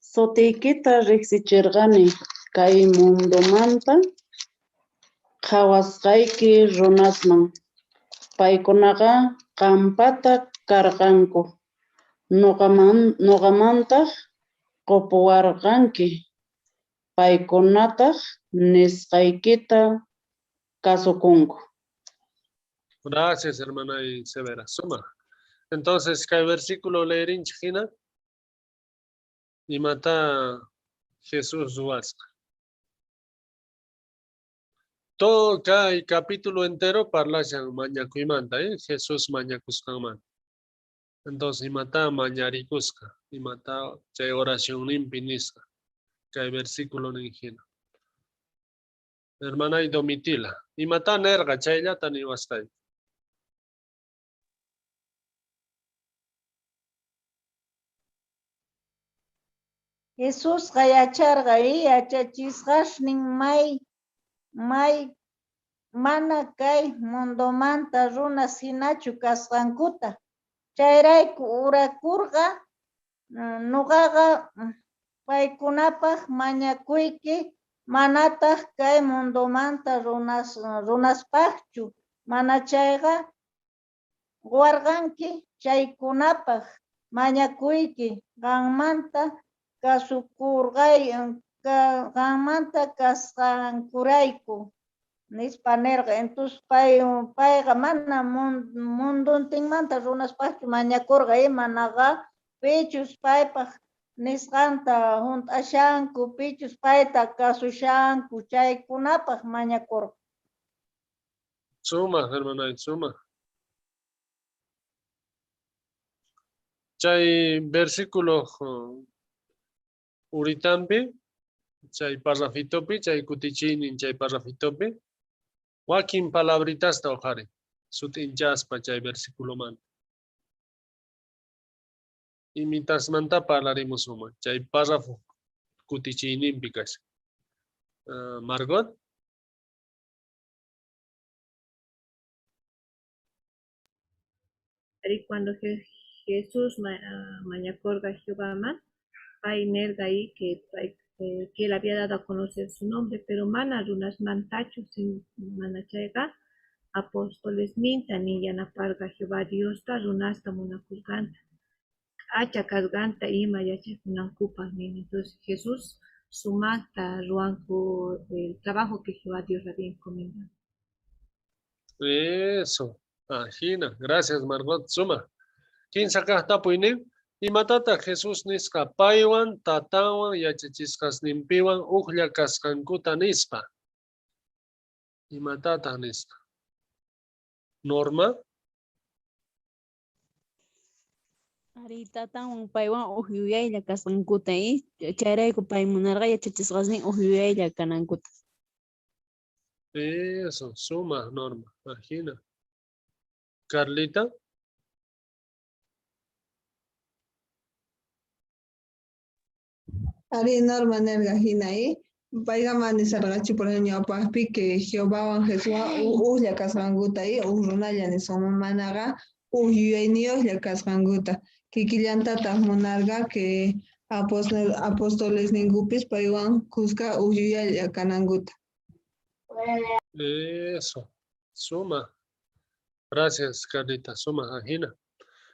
Sutiykita rejsicherqani kay mundomanta qhawasqayki runasman. Paykunaqa qanpata karqanku, noqamantaj qopuwarqanki. Paykunataj nisqaykita kasukunku. Gracias, hermana Severa. Suma. Entonces, kay versículo leerinchej hina, imata Jesús ruwasqa. Todo kay capítulo entero parlashan mañakuymanta, Jesús mañakusqanmanta. Entonces, imata mañarikusqa, imata chay oracionninpi nisqa, kay versículo nin hina. Hermana Domitila, imata nerqa chayllata niwasqayki. Jesusqa yacharqa yachachisqasnin may mana kay mundomanta runas hinachu kasqankuta. Chayrayku orakurqa, noqaqa paykunapaj mañakuyki, manataj kay mundomanta runaspajchu, manachayqa qowarqanki chaykunapaj mañakuyki, qanmanta kasukurqay, qanmanta kasqankurayku, nispa nerqa. Entonces payqa mana mundontinmanta runaspajchu mañakurqa, manaqa pichus paypaj nisqanta junt'ashanku, pichus payta kasushanku, chaykunapaj mañakurqa. Sumaj, hermana, sumaj. Chay versículo uritampi, chay parrafitopi, chay kutichinin, chay parrafitopi, wakin palabritasta ojari, sutinchaspa chay versículo manta. Imitasmanta parlarimus uma, chay párrafo kutichininpi kashan. Margot. Y cuando Jesús mañakorqa Jehovaman, pay nerqa ahí que él había dado a conocer su nombre, pero mana runasmantachu, sin mana chayqa apostolesninta ni yanaparqa Jehová Diosta runasta munakusqanta, k'acha kasqanta ima yachakunankupaj nin. Entonces Jesús sumaqta ruwanku el trabajo que Jehová Dios le había encomendado. Eso, ajina. Gracias, Margot. Suma. Kinsa kaj tapuynin, imatataq Jesús nisqa paywan, tatanwan, yachachisqasninpiwan ujlla kasqankuta nispa? Imatataj nisqa? Norma? Arí, tatanwan paywan uj yuyaylla kasqankuta, chayrayku pay munarqa yachachisqasnin uj yuyaylla kanankuta. Eso, suma, Norma. Imagina. Carlita. Arí, Norma nerqa jina, payqa mana nisharqachu por ejemplo ñawpaqpi que Jehovawan Jesuswan ujlla kasqankuta, uj runalla nisunman, manaqa uj yuyayniyuqlla kasqankuta. Kikillantataq munarqa que apostolesninkupis paywan khuska uj yuyaylla kanankuta. Eso, suma. Gracias, Carlita, suma, ajina.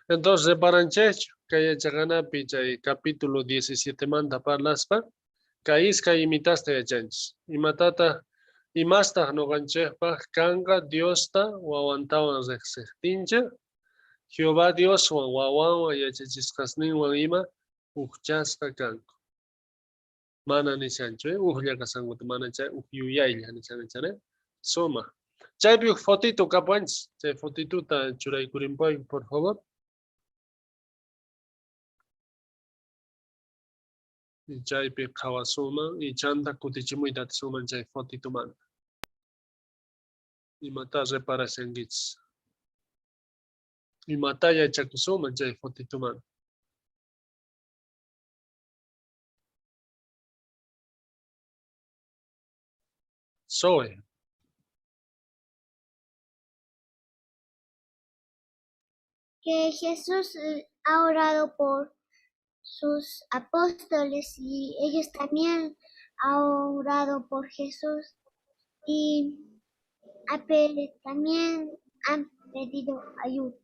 Entonces, reparanchej, kay yachaqanapi chay capítulo 17 manta parlaspa, kay iskay imitasta yachanchis. Imatata, imastaq noqanchejpaj kanqa Diosta wawantawan riqsejtinchej, Jehová Dioswan wawanwan yachachisqasninwan ima ujchasqa kanku. Mana nishanchu, ujlla kasqankuta, mana chay uj yuyaylla nishan, Suma. Chaypi uj fotito kapuwanchis, chay fotituta churaykurinpayku, por favor. Y chaypi qhawasuman y chanta kutichimuyta atisuman chay fotitumanta. Imata reparashankichis. Imata yachakusuman chay fotitumanta. Zoe. Que Jesús ha orado por sus apóstoles y ellos también han orado por Jesús y también han pedido ayuda.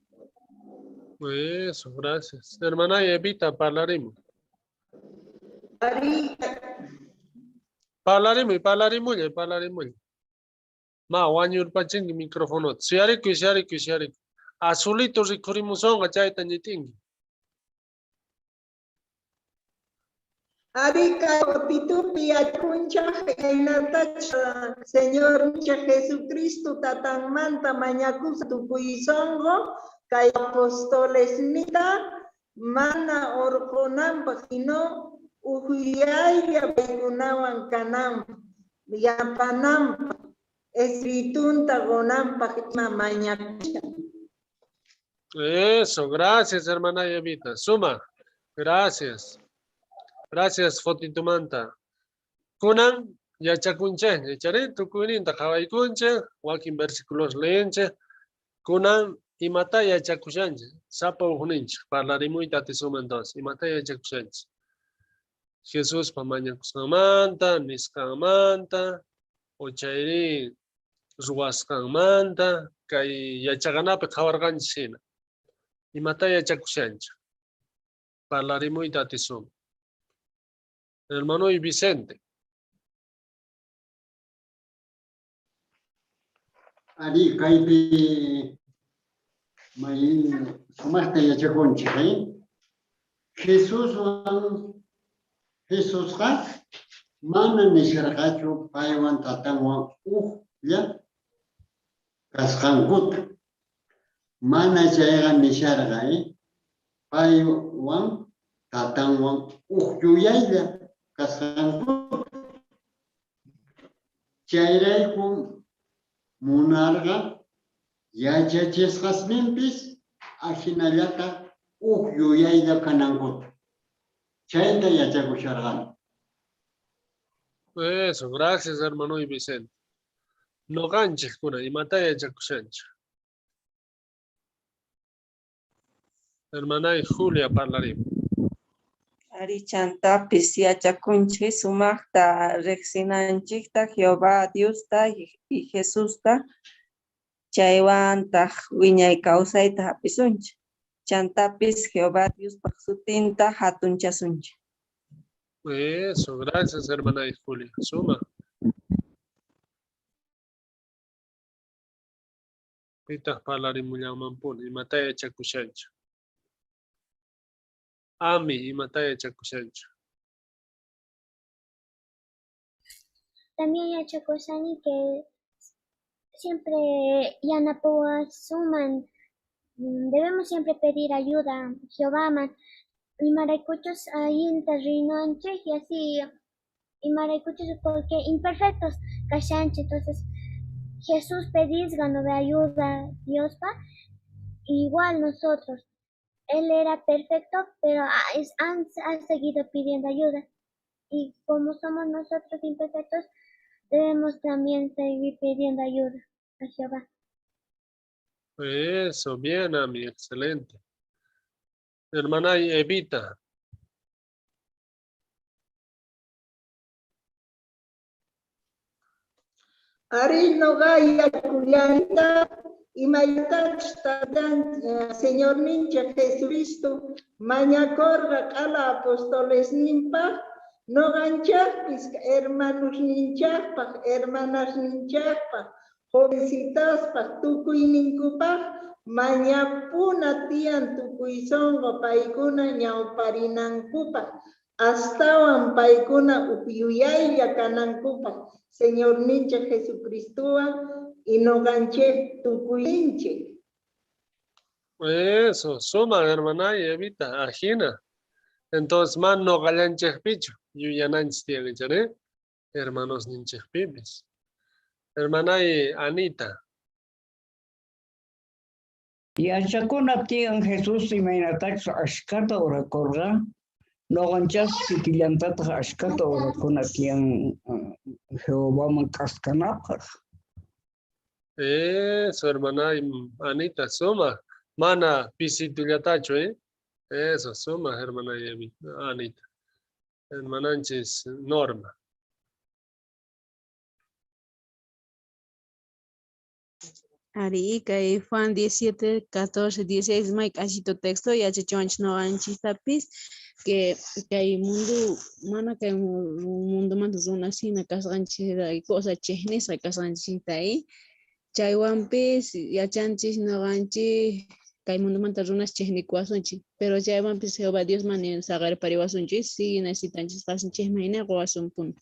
Eso, gracias. Hermana Evita, parlaremos. Parlaremos, parlaremos, parlaremos. Ma, wañurpachinki micrófono. Suyarikuy, suyarikuy, suyarikuy. Azulito rikurimusonqa chayta ñitinki. Ari kay fotitupi yachakunchaj imaynatachus Señorninchej Jesucristo tatanmanta mañakusqa tukuy sonqo kay apostolesninta mana orqhonanpaj, sino uj yuyaylla paykunawan kananpaj, yanapananpaj, espiritunta qonanpaj ima mañakushan. Eso, gracias, hermana Evita. Suma, gracias. Gracias, fotitumanta. Kunan, yachakunchej, yachare, tukuyninta qhawaykunchej, wakin versículos leenchej. Kunan, imata yachakushanchej, sapa ujninchej, parlarimuyta atisuma entonces, imata yachakushanchej. Jesuspa mañakusqanmanta, nisqanmanta, o chayri ruwasqanmanta, kay yachaqanapi qhawarqanchis hina. Imata yachakushanchej. Parlarimuyta atisuma. Hermano y Vicente. Ari, kaypi may sumaqta yachakunchik, Jesuswan, Jesusqa mana nisharqachu paywan tatanwan ujlla kasqankuta. Mana chayqa nisharqa, paywan tatanwan uj yuyaylla kasqankuta. Chayrayku munarqa yachachisqasninpis ajinallata uj yuyaylla kanankuta. Chayta yachakusharqani. Eso, gracias, hermano y Vicente. Noqanchej kuna, imata yachakushanchej. Hermana y Julia parlarimos. Ari chantapis yachakunchej sumaqta riqsinanchikta Jehová Diosta y Jesusta, chaywantaq wiñay kawsayta hap'isunchik. Chantapis Jehová Diospaq sutinta hatunchasunchik. Eso, gracias, hermana y Julia. Suma. Pitaq parlarimullanmanpuni, imata yachakushanchik. Ami, imata yachakushanchik. También yachakushani que Siempre yanapawasunman. Debemos siempre pedir ayuda a Jehovaman. Imaraykuchus allinta rinanchej y así imaraykuchus porque imperfectos kashanchej. Entonces Jesús pedisga no ve ayuda Diospa, igual nosotros. Él era perfecto, pero ha seguido pidiendo ayuda. Y como somos nosotros imperfectos, debemos también seguir pidiendo ayuda a Jehová. Eso, bien, Ami, excelente. Hermana Evita. Ari noqaya kullanta imaytachus tatan Señorninchej Jesucristo mañakorqa q'ala apostolesninpaj noqanchejpis hermanosninchejpaj hermanasninchejpaj jovencitaspaj tukuyninkupaj mañapuna tiyan tukuy sonqo paykuna ñawparinankupaj astawan paykuna uj yuyaylla kanankupaj Señorninchej Jesucristowan y noqanchej tukuyninchej. Eso, suma, hermana Evita, ajina. Entonces, man noqallanchejpichu, yuyananchis tiyan ichari, hermanos ninchejpipis. Hermana Anita. Yachakuna tiyan Jesús imaynatachus ashkata orakorqa, noqanchas kikillantataq ashkata orakuna tiyan Jehovaman k'askanapaq. Eso, hermana Anita, suma. Mana pisitullatachu, ¿eh? Eso, suma, hermana Anita. Hermananchis Norma. Ari, kay Juan 17, 14, 16, may k'achito texto yachachiwanchis noqanchistapis que kay mundo, mana kay mundomanta runasina kasqanchis cosa chejnisqa kasqanchista y chaywanpis yachanchis noqanchis kay mundomanta runas chejnikuwasunchis, pero chaywanpis Jehová Dios mana saqerpariwasunchis, si necesitanchis qasinchejman hina qowasunpuni.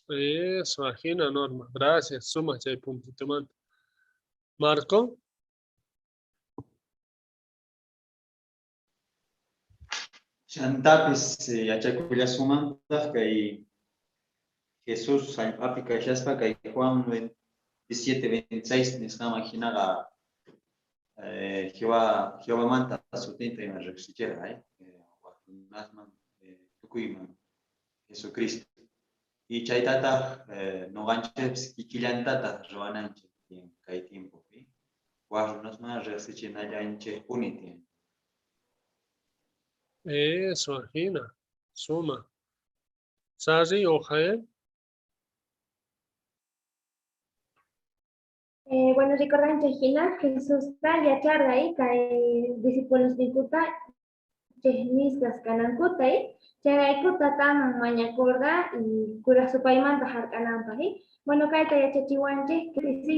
Eso, ajina Norma, gracias, suma chay puntitomanta. Marco. Chantapis yachakullasumantaq kay Jesús jallp'api kashaspa kay Juan 17:26 nisqaman hinaqa Jehovamanta sutinta ima riqsichirqa, wajkunasman tukuyman Jesucristo. Y chaytataq noqanchejpis kikillantataq ruwananchej tiyan kay tiempopi. Waj runasman riqsichinallanchejpuni tiyan. Eso, ajina, suma. Sari, Ojael. Bueno, recordanchej hina Jesusta yacharqa y kay discípulos ninkuta chejnisqas kanankuta y chayrayku tataman mañakurqa y kuraj supaymanta hark'ananpaj y bueno, kayta yachachiwanchej si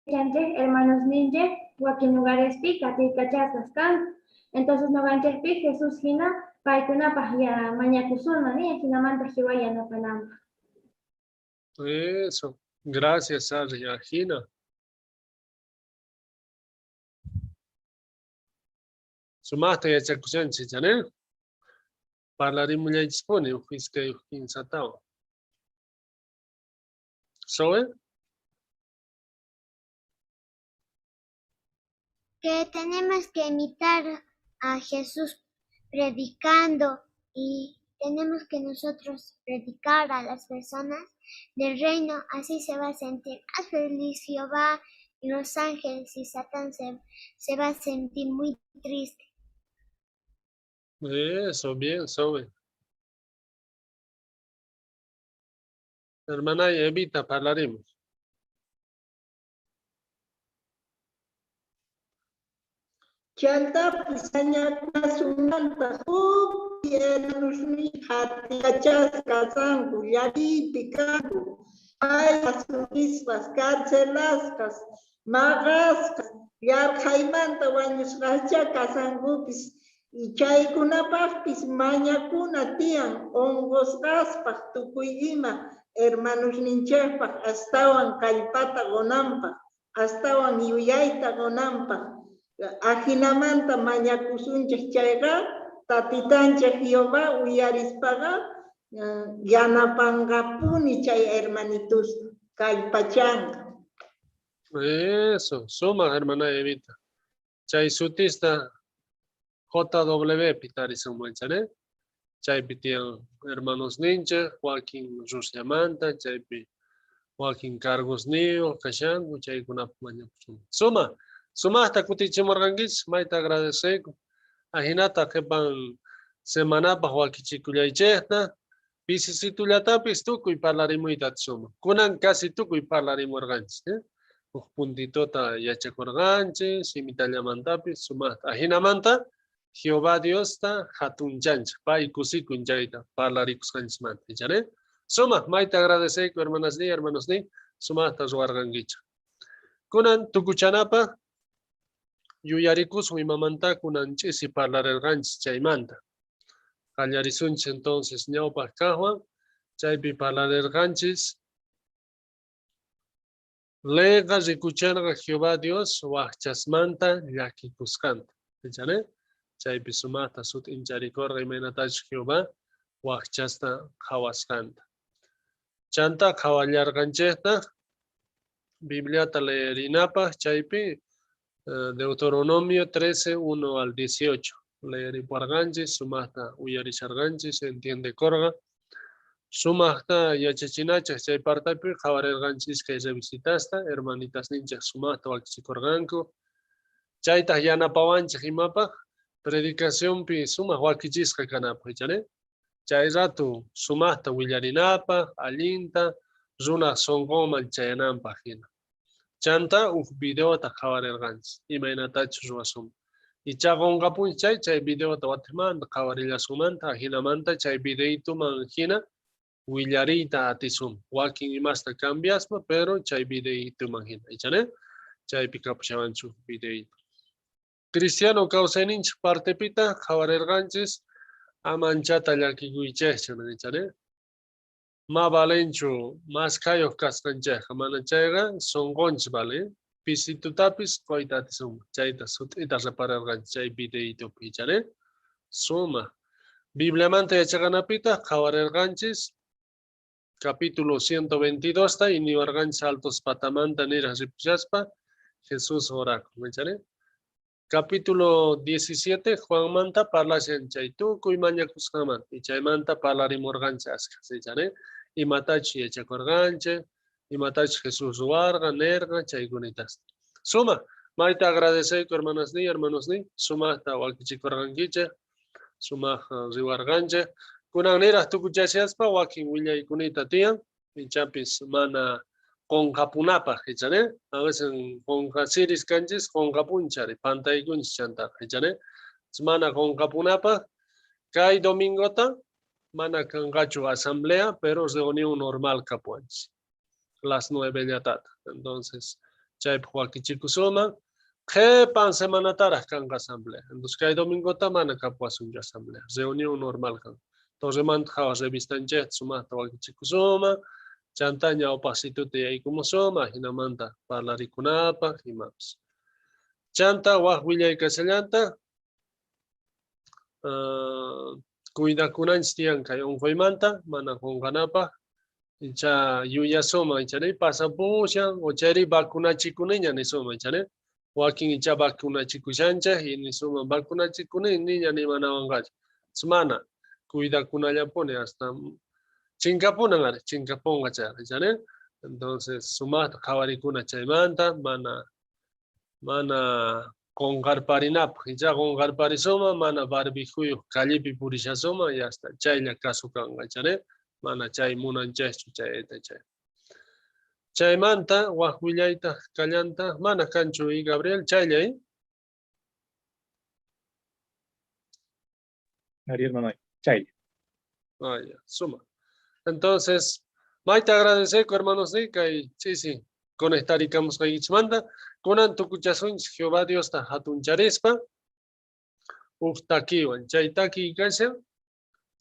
yachanchej hermanos ninchej wakin lugarespi qatiykachasqas kanku. Entonces noqanchejpi Jesús hina paykunapaj ya mañakusunman y ajinamanta Jehová yanapananpaj. Eso. Gracias, Sari. Ajina. Sumaqta yachakushanchis, ¿eh? Parlarimullaychispuni uj iskay uj kinsatawan. Zoe? Que tenemos que imitar a Jesús predicando y tenemos que nosotros predicar a las personas del reino, así se va a sentir más feliz Jehová y los ángeles, y Satán se va a sentir muy triste. Eso, bien, Zoe. Hermana Evita, hablaremos. Chantapis añakunasunmanta huk hermanosniy qhatikachasqa kasqanku, llakiypi kanku, payqa carcelasqas, maqasqas, yarqhaymanta wañusqascha kasankupis. Y chaykunapaqpis mañakuna tiyan unqusqaspaq tukuy ima hermanosninchejpaj astawan kallpata qonanpaj, astawan yuyayta qonanpaj. Ajinamanta mañakusunchej chayqa, Tatitanchej Jehová uyarispaqa yanapanqapuni chay hermanitosta, kallpachanqa. Eso, sumaj hermana Evita. Chay sutista JW pi tarisunman chane. Chaypi tiyan hermanosninchej, wakin Rusiamanta, chaypi wakin cargosniyoj kashanku, chaykunapaj mañakusunman. Sumaj, sumajta kutichimurqankichis, mayta agradeceyku. Ajinata qhepan semanapaj wakichikullaychejta, pisisitullatapis tukuy parlarimuyta atisunman. Kunan casi tukuy parlarimurqanchis, eh? Uj puntitota yachakurqanchis, simitallamantapis sumajta. Ajinamanta Jehová Diosta jatunchanchej, pay kusikun chayta parlarikusqanchismanta, ichare? Sumaj, mayta agradeceyku hermanasniy, hermanosniy, sumajta ruwarqankichej. Kunan tukuchanapaj yuyarikusun imamanta kunan ch'isi parlarerqanchis chaymanta. Qallarisunchis entonces ñawpaj kajwan, chaypi parlarerqanchis Leyqa rikucherqa Jehová Dios wajchasmanta llakikusqanta. Ichare? Chaypi sumajta sut'incharikorqa imaynatachus Jehová wajchasta qhawasqanta. Chantá qhawallarqanchejtaj Bibliata leerinapaj chaypi Deuteronomio 13, 1 al 18. Leeripuarqanchis, sumajta uyarisharqanchis, entiendekorqa. Sumajta yachachinachej chay partapi qhawarerqanchis iskay revisitasta, hermanitasninchej sumajta wakichikorqanku. Chaytaj yanapawanchej imapaj? Predicacionpi sumaj wakichisqa kanapaj, ichare? Chay rato sumajta willarinapaj, allinta, runaj sonqonman chayananpaj jina. Chantá uj videota qhawarerqanchis, imaynatachus ruwasunman. Ichá qonqapunchis chay, chay videota watejmanta qhawarillasunmanta, ajinamanta chay videituman jina willariyta atisunman. Wakin imasta cambiaspa, pero chay videituman jina, ichá ne? Chaypi kapushawanchis uj videito. Cristiano kawsayninchej partepita qhawarerqanchis, ama anchata llakikuychejchu, ichá ne? Ma valenchu maskhayoj kasqanchejqa, mana chayqa sonqonchis vale. Pisitutapis qoyta atisunman. Chayta sut'ita repararqanchis chay videitupi, ichare? Sumaj. Bibliamanta yachaqanapitaj qhawarerqanchis capítulo 122ta y niwarqanchis altos patamanta niraj ripushaspa Jesús orakun, ichare? Capítulo 17 Juanmanta parlashan chay tukuy mañakusqanmanta y chaymanta parlarimurqanchis ashkhas, ichare? Imatachus yachakurqanchis, imatachus Jesús ruwarqa, nerqa, chaykunitasta. Sumaj, mayta agradeceyku hermanasniy, hermanosniy, sumajta wakichikurqankichej, sumaj riwarqanchej. Kunan niraj tukuchashaspa wakin willaykunita tiyan, ichapis mana qonqapunapaj, ichare? A veces qonqasiris kanchis, qonqapunchari, pantaykunchis chantaqa, ichare? Mana qonqapunapaj, kay domingota mana kanqachu asamblea, pero reunión normal kapuanchis, las 9 llatata. Entonces, chaypaj wakichikusunman, qhepan semanataraj kanqa asamblea. Entonces, kay domingota mana kapuwasunchu asamblea, reunión normal kanqa. Torremanta qhawa revistanchejta sumajta wakichikusunman, chantá ñawpajsituta yaykumusunman, ajinamanta parlarikunapaj imapis. Chantá waj willay kashallanta, cuidakunanchis tiyan kay unquymanta, mana qonqanapaj, icha yuyasuman, ichari pasapushan, o chayri vacunachikuniña nisuman, ichari wakin icha vacunachikushanchej y nisuman vacunachikuni niña nimanawanqachu. Mana, cuidakunallapuni hasta chinkapunan ari, chinkapunqa chayqa, ichari. Entonces, sumajta qhawarikuna chaymanta, mana qonqarparinapaj, icha qonqarparisuman, mana barbijuyoj callepi purishasuman, y hasta chaylla caso kanqa, ichari. Mana chay munanchejchu chayta chay. Chaymanta waj willaytaj kallanta, mana kanchu y Gabriel, chaylla, ¿eh? Ariel, hermano, chaylla. Ah, ya, suma. Entonces, mayta agradeceko, hermanos, ni kay ch'isi conectarikamusqaykichmanta. Kunan tukuchasunchis Jehová Diosta jatuncharispa uj takiwan. Chay takiy kashan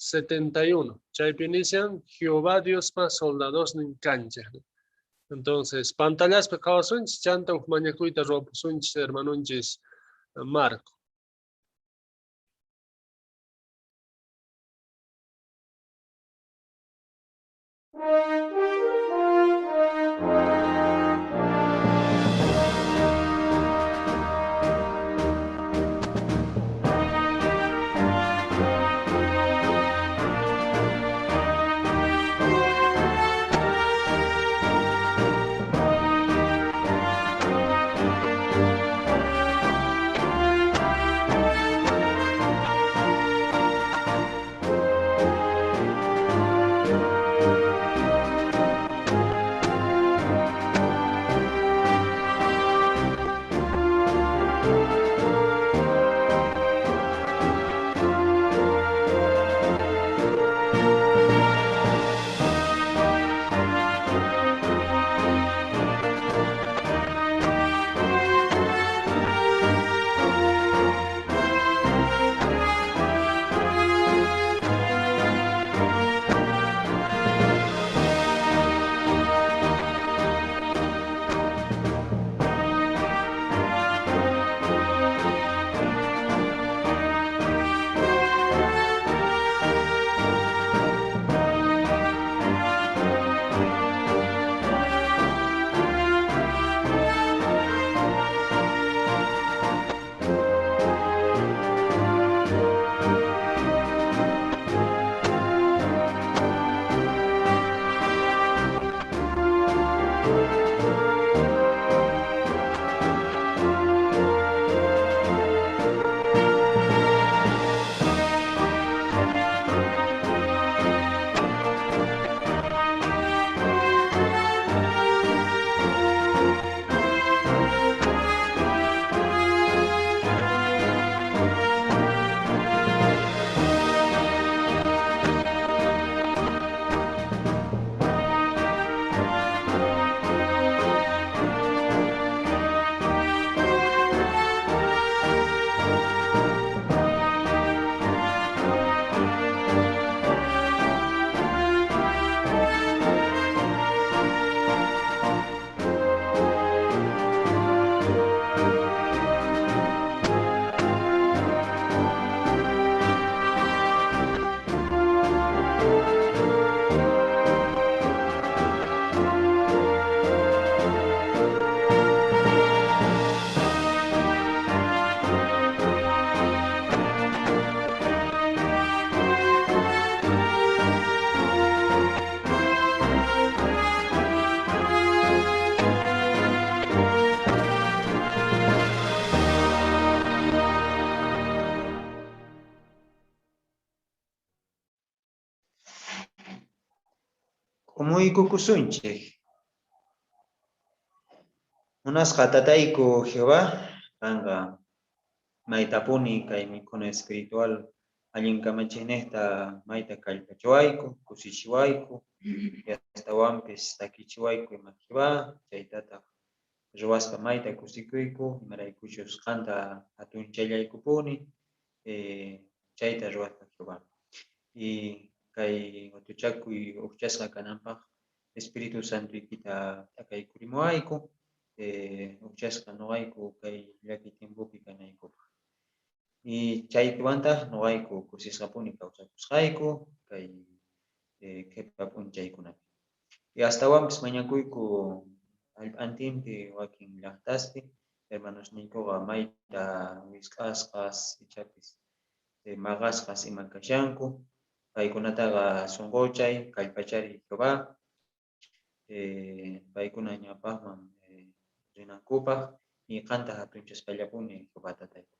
71. Chaypi nishan Jehová Diospa soldadosnin kanchej. Entonces, pantallaspi qhawasunchis, chanta uj mañakuyta ruwapusunchis hermanunchis Marco. K'umuykukusunchej. Munasqa tatayku Jehová, qanqa maytapuni kay mikhuna espiritual allin kamachinejta mayta kallpachiwayku, kusichiwayku, astawanpis takichiwayku ima Jehová, chaytataq ruwaspa mayta kusikuyku, imaraykuchus qanta jatunchallaykupuni, chayta ruwaspa Jehová. Y kay watuchakuy ujchasqa kananpaq Espíritu Santoykita t'akaykurimuwayku, ujchasqa noqayku kay llaki tiempopi kanaykupaq. Y chaypiwantaq noqayku kusisqapuni kawsakusqayku kay qhipa p'unchaykunapi. Y astawanpis mañakuyku jallp'antinpi wakin llaqtaspi hermanosniykuqa mayta wisq'asqas ichapis maqasqas ima kashanku. Paykunataqa sunquchay, kallpachariy Jehová, paykuna ñawpaqman rinankupaq y qanta jatunchaspallapuni Jehová tatayku.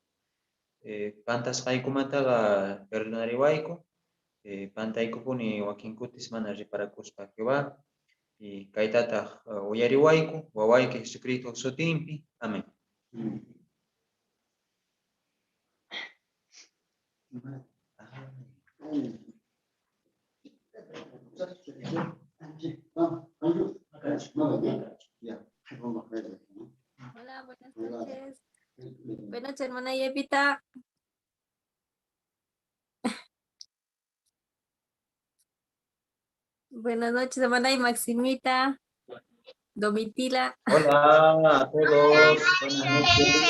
Pantasqaykumantaqa perdonariwayku, pantaykupuni wakin kutis mana reparakuspa Jehová, y kaytataq uyariwayku, wawayki Jesucristo sutinpi. Amén. Hola, buenas noches. Buenas noches, hermana Yevita. Buenas noches, hermana y Maximita, Domitila. Hola a todos. Buenas noches.